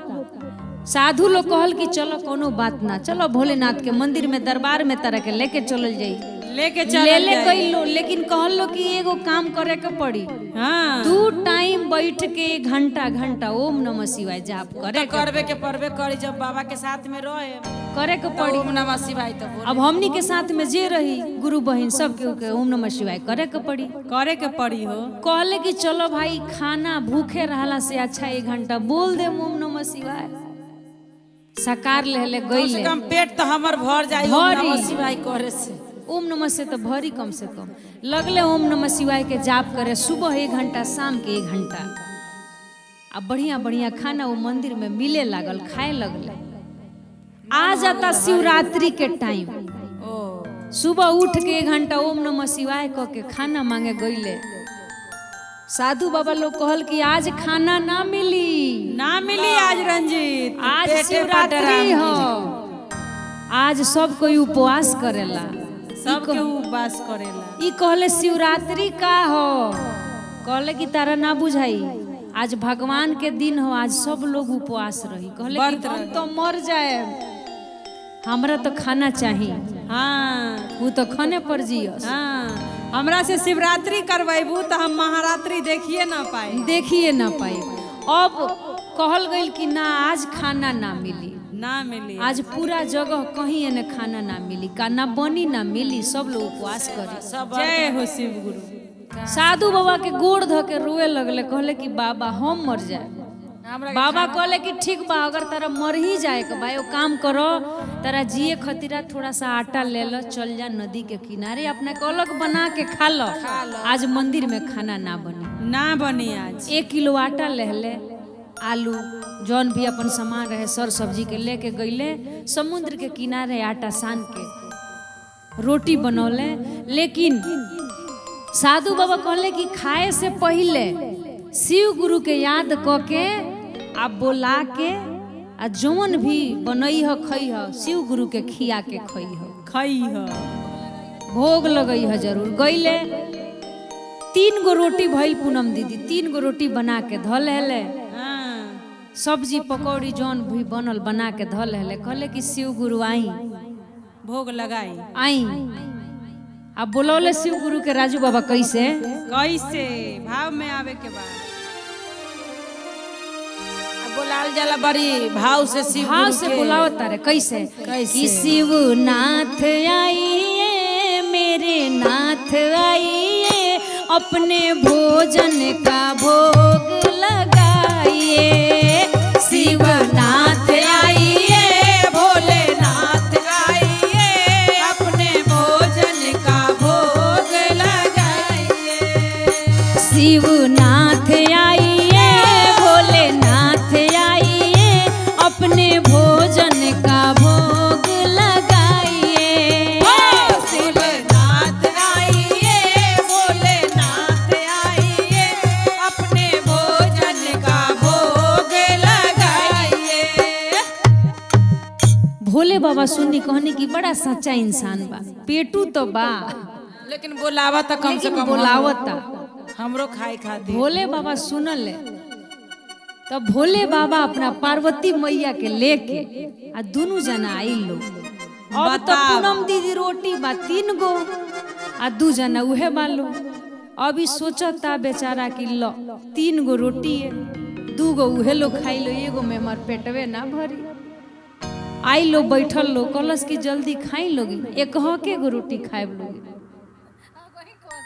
A: साधु लोग कहल कि चलो कोनो बात ना, चलो भोलेनाथ के मंदिर में दरबार में तरह के लेके चलल जाई।
E: लेके चल
A: ले ले गई लो, लेकिन कहल लो कि एगो काम करे के पड़ी।
E: हाँ।
A: दू टाइम बैठ के घंटा घंटा ओम नमः शिवाय जाप करे के
E: करबे के पड़बे करी, जब बाबा के साथ में रहे
A: करे के पड़ी।
E: ओम नमः शिवाय तो बोले।
A: अब हमनी के साथ में जे रही गुरु बहन सब के ओम नमः शिवाय करे के पड़ी,
E: करे के पड़ी हो।
A: कहले कि चलो भाई खाना भूखे रहला से अच्छा 1 घंटा बोल दे ओम नमः शिवाय। साकार ले ले
E: कम से
A: गईले,
E: कम पेट तो हमर भर जाई ओम
A: भरी।
E: नमः शिवाय करे से।
A: ओम नमः से तो भरी कम से कम लगले ओम नमः शिवाय के जाप करे सुबह 1 घंटा शाम के 1 घंटा। आ बढ़िया बढ़िया खाना वो मंदिर में मिले लागल, खाए लगले। आ जाता शिवरात्रि के टाइम, सुबह उठ के 1 घंटा ओम नमः शिवाय कह के खाना मांगे गईले। साधु बाबा लोग कहल कि आज खाना ना मिली,
E: ना मिली आज रंजीत,
A: आज
E: पेटे पर
A: शिवरात्रि
E: डराम
A: हो, आज सब कोई उपवास करेला,
E: सब के उपवास करेला।
A: ई कहले शिवरात्रि का हो? कहले कि तारा ना बुझाई, आज भगवान के दिन हो, आज सब लोग उपवास रही। कहले कि हम तो मर जाए, हमरा तो खाना चाहिए।
E: हाँ
A: वो तो खाने पर जियस।
E: हाँ, हमरा से शिवरात्रि करवेबू तो हम महारात्रि देखिए ना पाए,
A: देखिए ना पाए। अब कहल गइल कि ना आज खाना ना मिली,
E: ना मिली,
A: आज पूरा जगह कहीं एने खाना ना मिली, का ना बनी ना मिली, सब लोग उपवास करे।
E: जय हो शिव गुरु।
A: साधु बाबा के गोड़ धो के रोए लगले, कहले कि बाबा हम मर जाए। बाबा कहले कि ठीक बा, अगर तारा मर ही जाए के बा, एगो काम करो, तारा जिए खतिरा थोड़ा सा आटा ले लो, चल जा नदी के किनारे, अपना के अलग बना के खा लो, आज मंदिर में खाना ना बनी,
E: ना बनी आज।
A: 1 किलो आटा ले ले, आलू जौन भी अपन सामान रहे सर सब्जी के लेके गईले समुद्र के किनारे, आटा सान के रोटी बनौले। लेकिन साधु बाबा कहले कि खाए से पहले शिव गुरु के याद क के आ बोला के आ जौन भी बनई ह खई ह शिव गुरु के खिया के खई ह,
E: खई ह,
A: भोग लगई ह जरूर। गईले 3 गो रोटी भइल पूनम दीदी, 3 गो रोटी बना के धल हेले, सब्जी पकौड़ी जौन भी बनल बना के धल हेले। कहले कि शिव गुरु आई,
E: भोग लगाई
A: आई। अब बोलौले शिव गुरु के राजू बाबा कैसे
E: कैसे भाव में आवे के बाद
C: बोलाल जाला बड़ी भाव से, शिव
A: भाव से बोलावता रे कैसे, कि शिव नाथ आइए मेरे नाथ आइए, अपने भोजन का भोग लगाइए। शिव नाथ आइए
C: भोलेनाथ आइए, अपने भोजन का भोग लगाइए।
A: शिव नाथ आइए भोलेनाथ आइए, अपने भोजन का भोग लगाइए।
C: शिवनाथ आइए भोलेनाथ आइए, अपने भोजन का भोग लगाइए।
A: भोले बाबा सुनी कहनी कि बड़ा सच्चा इंसान बा, पेटू तो बा
C: लेकिन बोलावा तो कम से कम
A: बोलावता,
C: हमरो खाए खातिर।
A: भोले बाबा सुनल तब भोले बाबा अपना पार्वती मैया के लेके आ दोनों जना आइल लोग। अब तो पूनम दीदी रोटी बा 3 गो आ 2 जना उहे बा लो। अभी सोचता बेचारा कि लो 3 गो रोटी है, 2 गो उहे लोग खाई लो, एगो में हमार पेटवे ना भरी। आई लो बैठल लो, कलस की जल्दी खाई लोगी, एक के गो रोटी खाए लोगी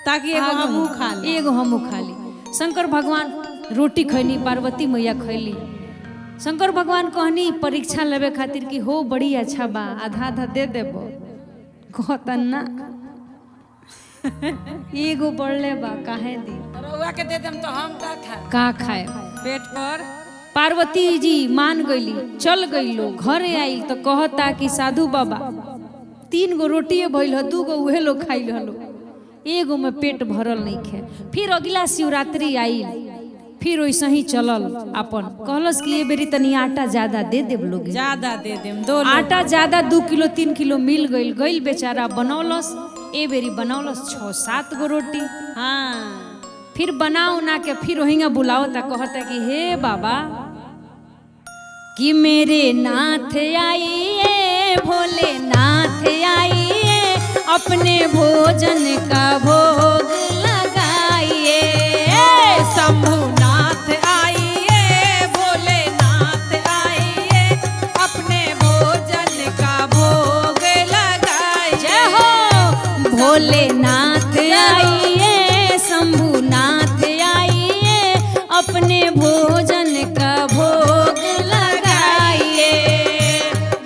E: ताकि एगो हमहू खा ली,
A: एगो हमहू खा ली। शंकर भगवान रोटी खैनी, पार्वती मैया खैली। शंकर भगवान कहनी परीक्षा लेवे खातिर कि हो बड़ी अच्छा बा, आधा आधा दे देबो। कहतन ना एगो बढ़ले बा काहे दी,
C: रउआ के they them तो हम का खाए,
A: का खाए
E: पेट पर।
A: पार्वती जी मान गईली, चल गई लो। घरे आइल तो कहता कि साधु बाबा 3 गो रोटिए भइल ह, 2 गो उहे लोग खाइल हलो, एगो में पेट भरल नहीं खे। फिर अगला शिवरात्रि आइल, फिर वैसे ही चलल अपन। कहलस कि ये बेरी तनी आटा ज्यादा दे देब लोग,
E: ज्यादा they them दो
A: आटा ज्यादा 2 किलो 3 किलो मिल गइल। गइल बेचारा बनौलस, ए बेरी बनौलस 6-7 गो रोटी।
E: हाँ
A: फिर बना उना के फिर वहीं बुलावता, कहता कि हे बाबा कि मेरे नाथ आइए भोलेनाथ आइए, अपने भोजन का भोग लगाइए।
E: शंभुनाथ आइए, भोलेनाथ आइए, अपने भोजन का भोग लगाइए।
A: जय हो भोलेनाथ आइए, शंभुनाथ आइए, अपने भोजन का भोग लगाइए।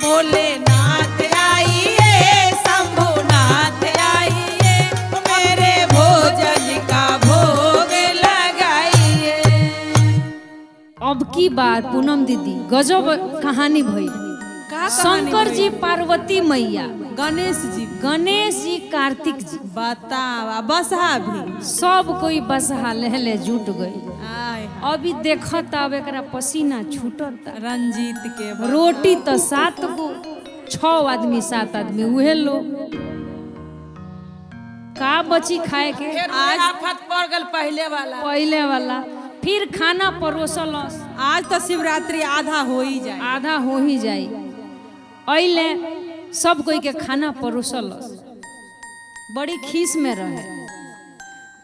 E: भोलेनाथ आइए, शंभुनाथ आइए, मेरे भोजन का भोग लगाइए।
A: अब की बार पूनम दीदी गजब कहानी भई।
E: का कहानी
A: शंकर
E: भई?
A: जी, पार्वती मैया,
E: गणेश जी,
A: गणेश जी, कार्तिक जी,
E: बतावा बसहा भी
A: सब कोई बसहा लेहले जुट गई।
E: आय
A: अभी देखता अब एकरा पसीना छूटता।
E: रंजीत के
A: रोटी तो 7 गो, 6 आदमी 7 आदमी उहे लो का बची खाए के।
E: आज
C: आफत पड़ गल पहले वाला,
A: पहले वाला फिर खाना परोसल।
E: आज तो शिवरात्रि आधा हो ही जाए,
A: आधा हो ही जाई। अइले सब कोई के खाना परोसल, बड़ी खीस में रहे।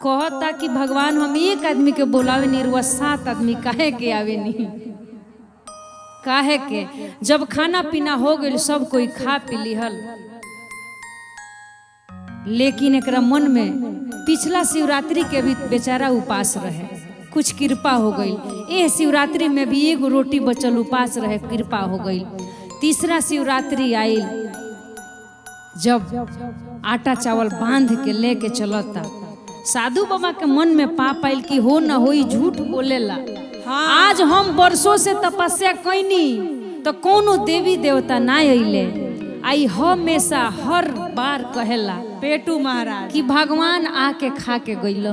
A: कहता कि भगवान हम एक आदमी के बोलावे नहीं, रुआ 7 आदमी काहे के आवे नहीं, काहे के। जब खाना पीना हो गइल, सब कोई खा पी लिहल, लेकिन एकरा मन में पिछला शिवरात्रि के भी बेचारा उपास रहे, कुछ कृपा हो गई। एह शिवरात्रि में भी एगो रोटी बचल, उपास रहे, कृपा हो गई। तीसरा शिवरात्रि आइल, जब आटा चावल बांध के लेके चलता, साधु बाबा के मन में पाप आइल कि हो न होई झूठ बोलेला। आज हम वर्षों से तपस्या कैनी तो कोनो देवी देवता ना अइले। आई हमेशा हर बार कहेला
E: पेटू महाराज
A: कि भगवान आके खा के गइल,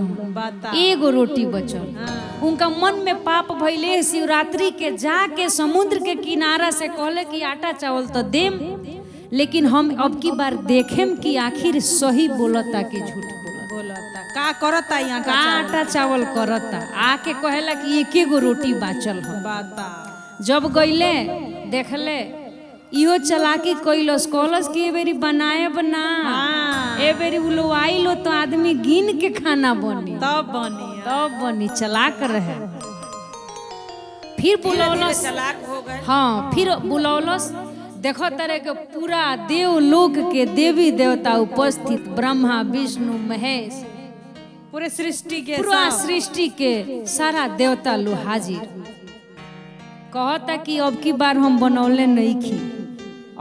A: एगो रोटी बचल। उनका मन में पाप भइले। शिवरात्रि के जाके समुद्र के किनारा से कहले कि आटा चावल तो देम, लेकिन हम अब की बार देखेम कि आखिर सही बोलता कि झूठ
E: बोलता, का करता, यहाँ
A: का आटा चावल करता। आके कहेला कि एक एगो रोटी बाचल हो। जब गइले देखले इहो चलाकी कैलस, कहलस कि ए बेरी बनाए बना, ए बेरी उलो आइलो तो आदमी गिन के खाना बनी,
E: तब बनी,
A: तब बनी। चलाक रहे। फिर बुलौलस,
C: चलाक हो गए।
A: हाँ, फिर बुलौलस। देखो तरह के पूरा देवलोक के देवी देवता उपस्थित, ब्रह्मा विष्णु महेश,
E: पूरे सृष्टि के,
A: पूरा सृष्टि के सारा देवता लो हाजिर। कहता कि अब की बार हम बनौले नहीं खी,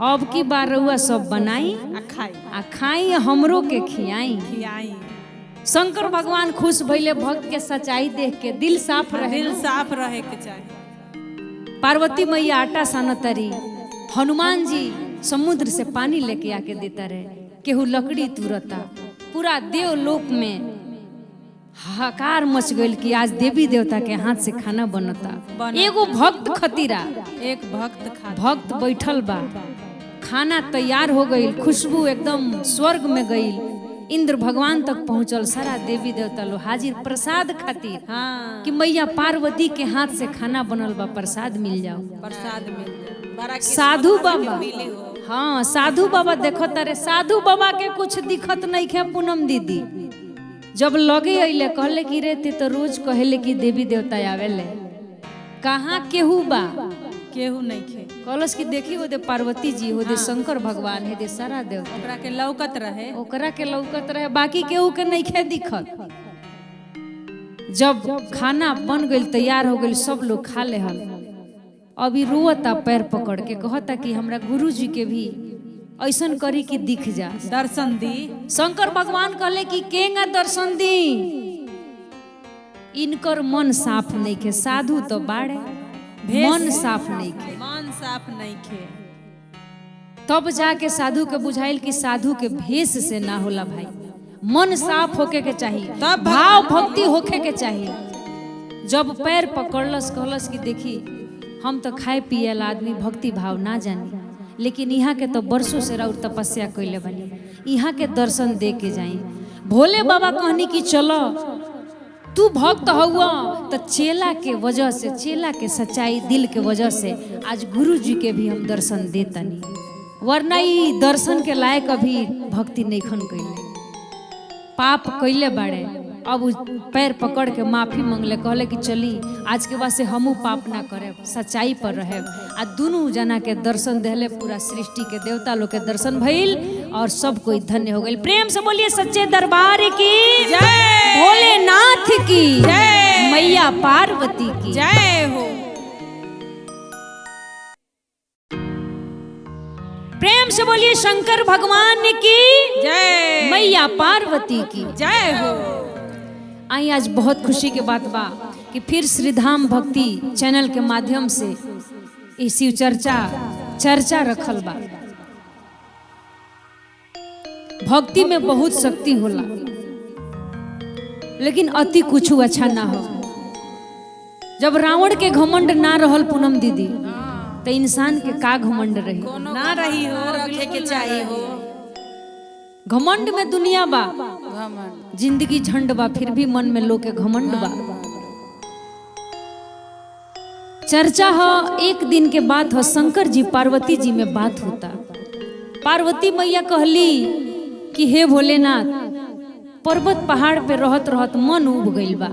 A: अब की बार रउआ सब बनाई
E: आ खाई,
A: आ खाई, हमरो के खियाई
E: खियाई।
A: शंकर भगवान खुश भइले भक्त के सच्चाई देख के, दिल साफ रहे,
E: दिल साफ रहे के चाही।
A: पार्वती मैया आटा सानतरी, हनुमान जी समुद्र से पानी लेके आके देता रहे, केहू लकड़ी तुरता। पूरा देवलोक में हाहाकार मच गइल कि आज देवी देवता के हाथ से खाना बनता। एगो भक्त खतीरा,
E: एक भक्त खा,
A: भक्त बैठल बा, खाना तैयार हो गइल, खुशबू एकदम स्वर्ग में गइल, इंद्र भगवान तक पहुंचल, सारा देवी देवता लो हाजिर प्रसाद खातिर।
E: हाँ,
A: कि मैया पार्वती के हाथ से खाना बनल बा, प्रसाद मिल जाओ,
E: प्रसाद मिल जाओ।
A: साधु बाबा, हाँ साधु बाबा देखो तारे, साधु बाबा के कुछ दिखत नहीं खे पूनम दीदी। जब लगे अइले कहले कि रे ते तो रोज कहले कि देवी देवता आवेले, कहाँ केहू बा,
E: केहू नहीं खे।
A: कहलस कि देखी हो दे पार्वती जी, हो दे शंकर भगवान, हे दे सारा देवता।
E: ओकरा के लौकत रहे,
A: ओकरा के लौकत रहे, बाकी केहू के नहीं खे दिखत। जब खाना बन गइल, तैयार हो गइल, सब लोग खा ले हल। अभी रोता पैर पकड़ के कहता कि हमरा गुरु जी के भी ऐसन करी कि दिख जा,
E: दर्शन दी।
A: शंकर भगवान कहले कि केंगा दर्शन दी, इनकर मन साफ नहीं खे, साधु तो बाड़े, मन साफ नहीं खे,
E: मन साफ नहीं खे।
A: तब जाके साधु के बुझाइल कि साधु के भेष से ना होला भाई, मन साफ होके के चाहिए,
E: तब
A: भाव भक्ति होके के चाहिए। जब पैर पकड़लस कहलस कि देखी हम तो खाए पिए ला आदमी, भक्ति भाव ना जानी, लेकिन यहाँ के तो बरसों से राउर तपस्या कैले बनी, यहाँ के दर्शन दे के जाई। भोले बाबा कहनी कि चलो तू भक्त हुआ तो चेला के वजह से, चेला के सच्चाई दिल के वजह से आज गुरु जी के भी हम दर्शन देतनी। वरना ई दर्शन के लायक अभी भक्ति नहीं कैले, पाप कैले बाड़े। अब उ पैर पकड़ के माफी मांगले, कहले कि चली आज के बाद से हमू पाप ना करे, सच्चाई पर रहे। आ दुनू जना के दर्शन देले, पूरा सृष्टि के देवता लोग के दर्शन भइल और सब कोई धन्य हो गइल। प्रेम से बोलिए सच्चे दरबार की
E: जय,
A: भोलेनाथ की
E: जय,
A: मैया पार्वती की
E: जय हो।
A: प्रेम से बोलिए शंकर भगवान की
E: जय,
A: मैया पार्वती की
E: जय हो।
A: आई आज बहुत खुशी के बात बा कि फिर श्रीधाम भक्ति चैनल के माध्यम से ई शिव चर्चा चर्चा रखल बा। भक्ति में बहुत शक्ति होला, लेकिन अति कुछ अच्छा ना हो। जब रावण के घमंड ना रहल पूनम दीदी, तो इंसान के का घमंड रही
E: ना रही हो,
C: रखे के चाहिए हो।
A: घमंड में दुनिया बा,
C: घमंड
A: जिंदगी झंड बा, फिर भी मन में लोग के घमंड बा। चर्चा हो एक दिन के बात हो, शंकर जी पार्वती जी में बात होता। पार्वती मैया कहली कि हे भोलेनाथ, पर्वत पहाड़ पे रहत रहत मन उब गइल बा।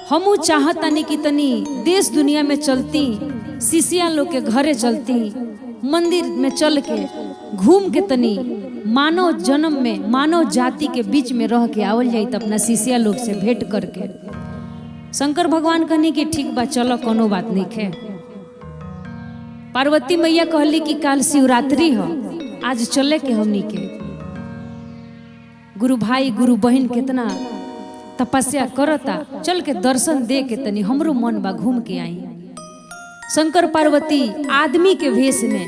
A: हमू चाहतानी कि तनी देश दुनिया में चलती, शिष्या लोग के घरे चलती, मंदिर में चल के घूम के तनी मानव जन्म में मानव जाति के बीच में रह के आवल जाई, अपना शिष्या लोग से भेंट करके। शंकर भगवान कहनी कि ठीक बा, चलो कोनो बात नहीं खे। पार्वती मैया कहली कि काल शिवरात्रि हो, आज चले के हमनी के गुरु भाई गुरु बहन कितना तपस्या करता, चल के दर्शन दे के तनी हमरो मन बा घूम के आई। शंकर पार्वती आदमी के भेष में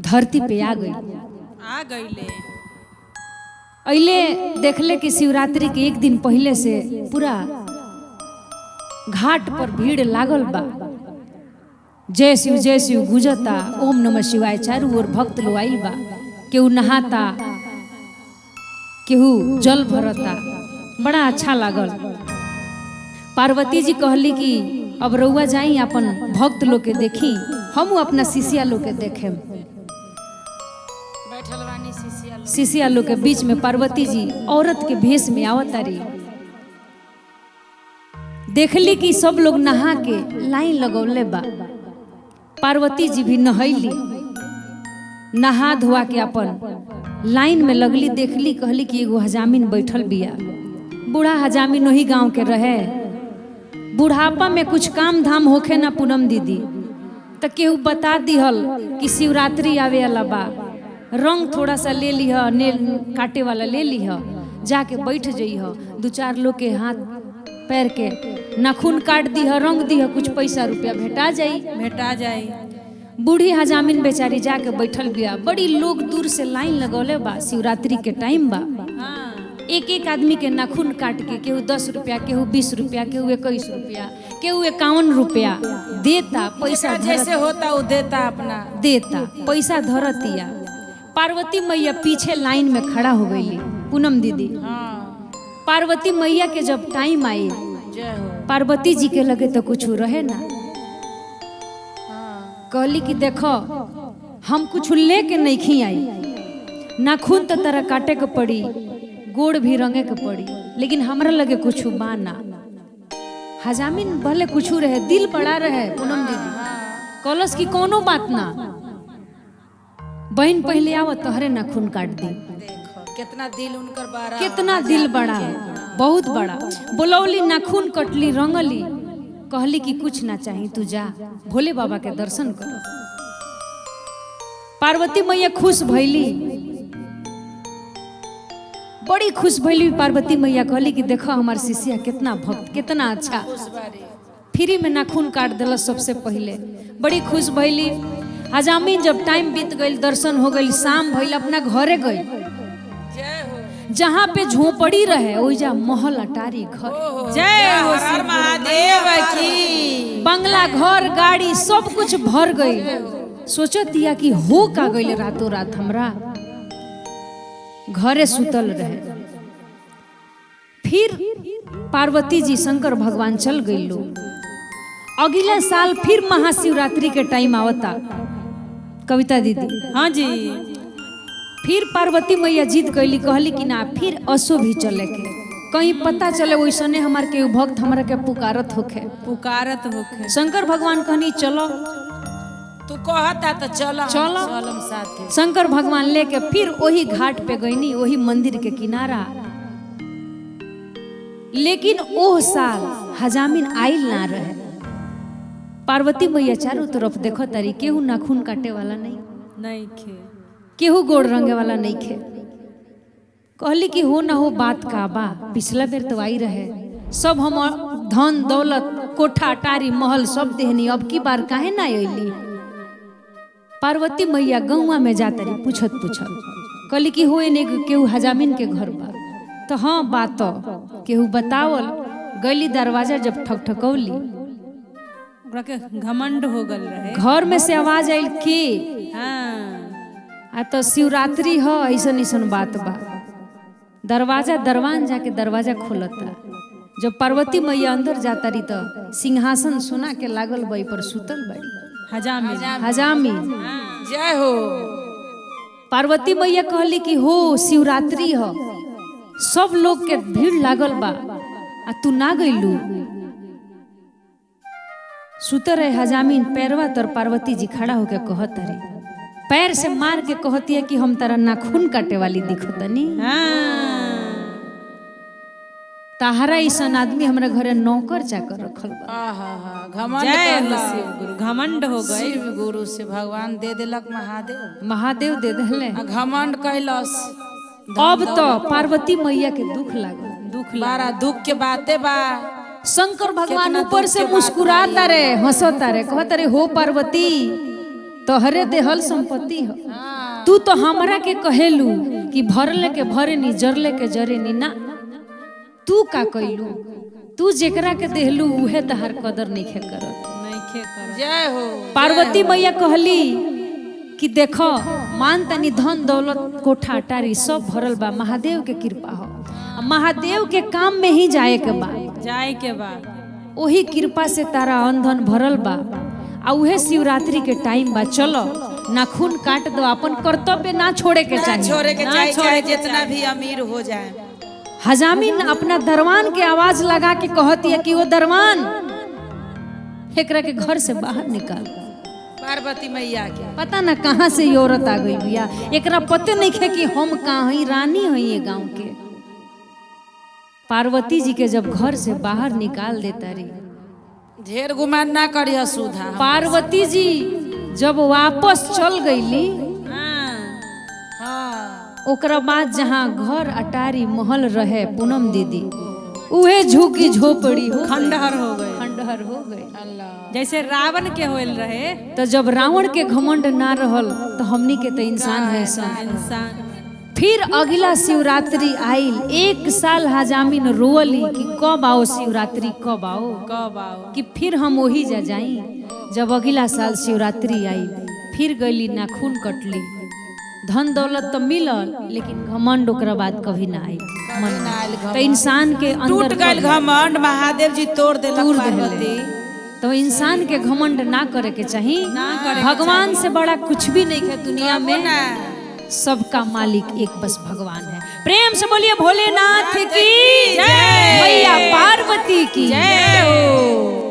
A: धरती पे आ गई।
E: आ गईले।
A: अइले देखले कि शिवरात्रि के एक दिन पहले से पूरा घाट पर भीड़ लागल बा। जय शिव गुजता, ओम नमः शिवाय, चारू ओर भक्त लोग आइल बा। केहू नहाता, केहू जल भरता, बड़ा अच्छा लागल। पार्वती जी कहली कि अब रउआ जाई अपन भक्त लोग के देखी, हमू अपना शिष्या लोग के देखेम।
C: बैठल बानी शिष्या लोग।
A: शिष्या लोग के बीच में पार्वती जी औरत के भेष में आवतारी। देखली कि सब लोग नहा के लाइन लगौले बा। पार्वती जी भी नहैली, नहा धोआ के अपन लाइन में लगली। देखली, कहली कि एगो हजामिन बैठल बिया, बूढ़ा हजामिन वही गांव के रहे। बुढ़ापा में कुछ काम धाम होखे ना पूनम दीदी, तो केहू बता दिहल कि शिवरात्रि आवे वाला बा, रंग थोड़ा सा ले लीह, नेल काटे वाला ले लीह, जाके बैठ जइह, दू चार लोग के हाथ पैर के नाखून काट दीह, रंग दीह, कुछ पैसा रुपया भेटा जाई।
E: भेटा जाई।
A: बूढ़ी हजामिन बेचारी जाके बैठल बिया। बड़ी लोग दूर से लाइन लगौले बा, शिवरात्रि के टाइम बा। एक एक आदमी के नाखून काट के केहू 10 रुपया, केहू 20 रुपया, केहू 21 रुपया, केहू 51 रुपया देता पैसा,
C: जैसे होता वो देता अपना
A: देता पैसा धरतिया। पार्वती मैया पीछे लाइन में खड़ा हो गई पूनम दीदी। पार्वती मैया के जब टाइम I, Parvati ji के लगे तो कुछ रहे ना। कहली कि देखो हम कुछ लेके नहीं खी आई, नाखून तो तरह काटे के पड़ी, गोड़ भी रंगे के पड़ी, लेकिन हमरा लगे कुछ बाना। हजामिन भले कुछ रहे, दिल बड़ा रहे पूनम दीदी। कलश की कोनो बात ना, बहन पहले आवत तोहरे नाखून काट दी।
C: देखो कितना दिल उनकर बड़ा,
A: कितना दिल बड़ा है, बहुत बड़ा। बोलौली, नाखून कटली, रंगली, कहली कि कुछ ना चाहिए, तू जा भोले बाबा के दर्शन कर। पार्वती मैया खुश भैली, बड़ी खुश भैली पार्वती मैया। कहली कि देखो हमार शिष्या कितना भक्त, कितना अच्छा, फ्री में नाखून काट दिल सबसे पहले। बड़ी खुश भैली। हजामिन जब टाइम बीत गई, दर्शन हो गई, शाम भइल, अपना घरे गई। जहाँ पे झोपड़ी रहे ओइजा महल अटारी घर,
E: जय हो हर महादेव की,
A: बंगला घर गाड़ी सब कुछ भर गई। सोचतिया कि हो का गई रातों रात हमरा घरे सुतल रहे। फिर पार्वती जी शंकर भगवान चल गई लोग। अगला साल फिर महाशिवरात्रि के टाइम आवता कविता दीदी।
E: हाँ जी।
A: फिर पार्वती मैया जिद कैली, कहली कि ना फिर असो भी चले के, कहीं पता चले वैसने हमार के भक्त हमरा के पुकारत होखे,
E: पुकारत होखे।
A: शंकर भगवान कहनी चलो,
C: तू कहता तो चलो,
A: चलो।
C: चलम साथे।
A: शंकर भगवान लेके फिर वही घाट पे गईनी, वही मंदिर के किनारा। लेकिन ओह साल हजामिन आइल ना रहे। पार्वती मैया चारों तरफ देखो तारी, केहू नाखून काटे वाला नहीं,
E: नहीं खे,
A: केहू गोड़ रंगे वाला नहीं खे। कहली कि हो ना हो बात का बा, पिछला बेर तो आई रहे, सब हम धन दौलत कोठा अटारी महल सब देहनी, अब की बार काहे ना अइली। पार्वती मैया गौवा में जाता रही पूछत पूछत, कहली कि हो एने केहू हजामिन के घर बा? तो हाँ बात केहू बतावल। गली दरवाजा जब ठकठकौली,
E: ओकरा के घमंड हो गल रहे।
A: घर में से आवाज आयल के
E: हाँ
A: आ तो शिवरात्रि ह, ऐसन ऐसन बात बा। दरवाजा दरवान जाके दरवाजा खोलता। जब पार्वती मैया अंदर जाता रही तो सिंहासन सोना के लागल बई पर सुतल बड़ी
E: हजामिन।
A: हजामी।
C: जय हो।
A: पार्वती मैया कहली कि हो शिवरात्रि ह, सब लोग के भीड़ लागल बा आ तू ना गइलू। सुत रहे हजामीन, पैरवा तर पार्वती जी खड़ा होके कहत रहे, पैर से मार के कहती है कि हम तारा नाखून काटे वाली दिखतनी।
E: हाँ
A: ताहरा ऐसन आदमी हमरा घरे नौकर चाकर रखल बा।
C: आहा घमंड
E: जय हो
C: कहला।
E: शिव गुरु, घमंड हो गए।
C: शिव गुरु से भगवान दे देलक महादेव,
A: महादेव दे देले।
C: आ घमंड कैलस।
A: अब तो पार्वती मैया के दुख लागल,
E: दुख
C: बड़ा दुख के बाते बा।
A: शंकर भगवान
C: केतना
A: ऊपर
C: दुख
A: से
C: के बात
A: मुस्कुराता रहे, हंसता रहे, कहता रहे हो पार्वती तोहरे देहल संपत्ति हो, तू तो हमरा के कहेलू कि भरले के भरे नी, जरले के जरे नी, ना तू का कैलू, तू जेकरा के देहलू उहे तहार कदर नहीं करत।
E: नहीं खे कर।
C: जय हो।
A: पार्वती मैया कहली कि देखो मान तनी धन दौलत कोठा अटारी सब भरल बा, महादेव के कृपा हो, महादेव के काम में ही जाए के बा,
E: जाए के बाद
A: ओही कृपा से तारा अन धन भरल बा, आ उहे शिवरात्रि के टाइम बा, चलो नाखून काट दो, अपन कर्तव्य ना छोड़े के
C: ना
A: चाहिए,
C: छोड़े के
E: ना
C: चाहे,
E: छोड़े
C: चाहे
E: के
C: जितना भी अमीर हो जाए।
A: हजामिन अपना दरवान के आवाज लगा के कहती है कि वो दरवान एकरा के घर से बाहर निकाल।
C: पार्वती मैया के
A: पता ना कहाँ से ये औरत आ गई भैया, एकरा पते नहीं है कि हम कहाँ हई, रानी हई ये गांव के। पार्वती जी के जब घर से बाहर निकाल देता रही,
C: ढेर गुमान ना करिय सुधा।
A: पार्वती जी जब वापस चल गईली,
E: हाँ
A: ओकरा बाद जहाँ घर अटारी महल रहे पूनम दीदी, उहे झुकी झोपड़ी हो गई।
E: खंडहर हो गए,
A: खंडहर हो गए।
C: अल्लाह।
E: जैसे रावण के होल रहे।
A: तो जब रावण के घमंड ना रहल तो हमनी के तो इंसान है सन।
E: इंसान।
A: फिर अगला शिवरात्रि आइल, एक साल हजामिन रोअली कि कब आओ शिवरात्रि, कब आओ,
E: कब आओ,
A: कि फिर हम वही जा जाई। जब अगला साल शिवरात्रि आई, फिर गईली नाखून कटली, धन दौलत तो मिलल लेकिन घमंड ओकरा बाद कभी ना आई मन में। तो इंसान के अंदर
C: टूट गइल घमंड, महादेव जी तोड़ देलक
A: तोड़
C: पार्वती।
A: देले। तो इंसान के घमंड ना करे के चाहिए, भगवान से बड़ा कुछ भी नहीं है दुनिया में, सबका मालिक एक बस भगवान है। प्रेम से बोलिए भोलेनाथ की जय, मैया पार्वती की
C: जय हो।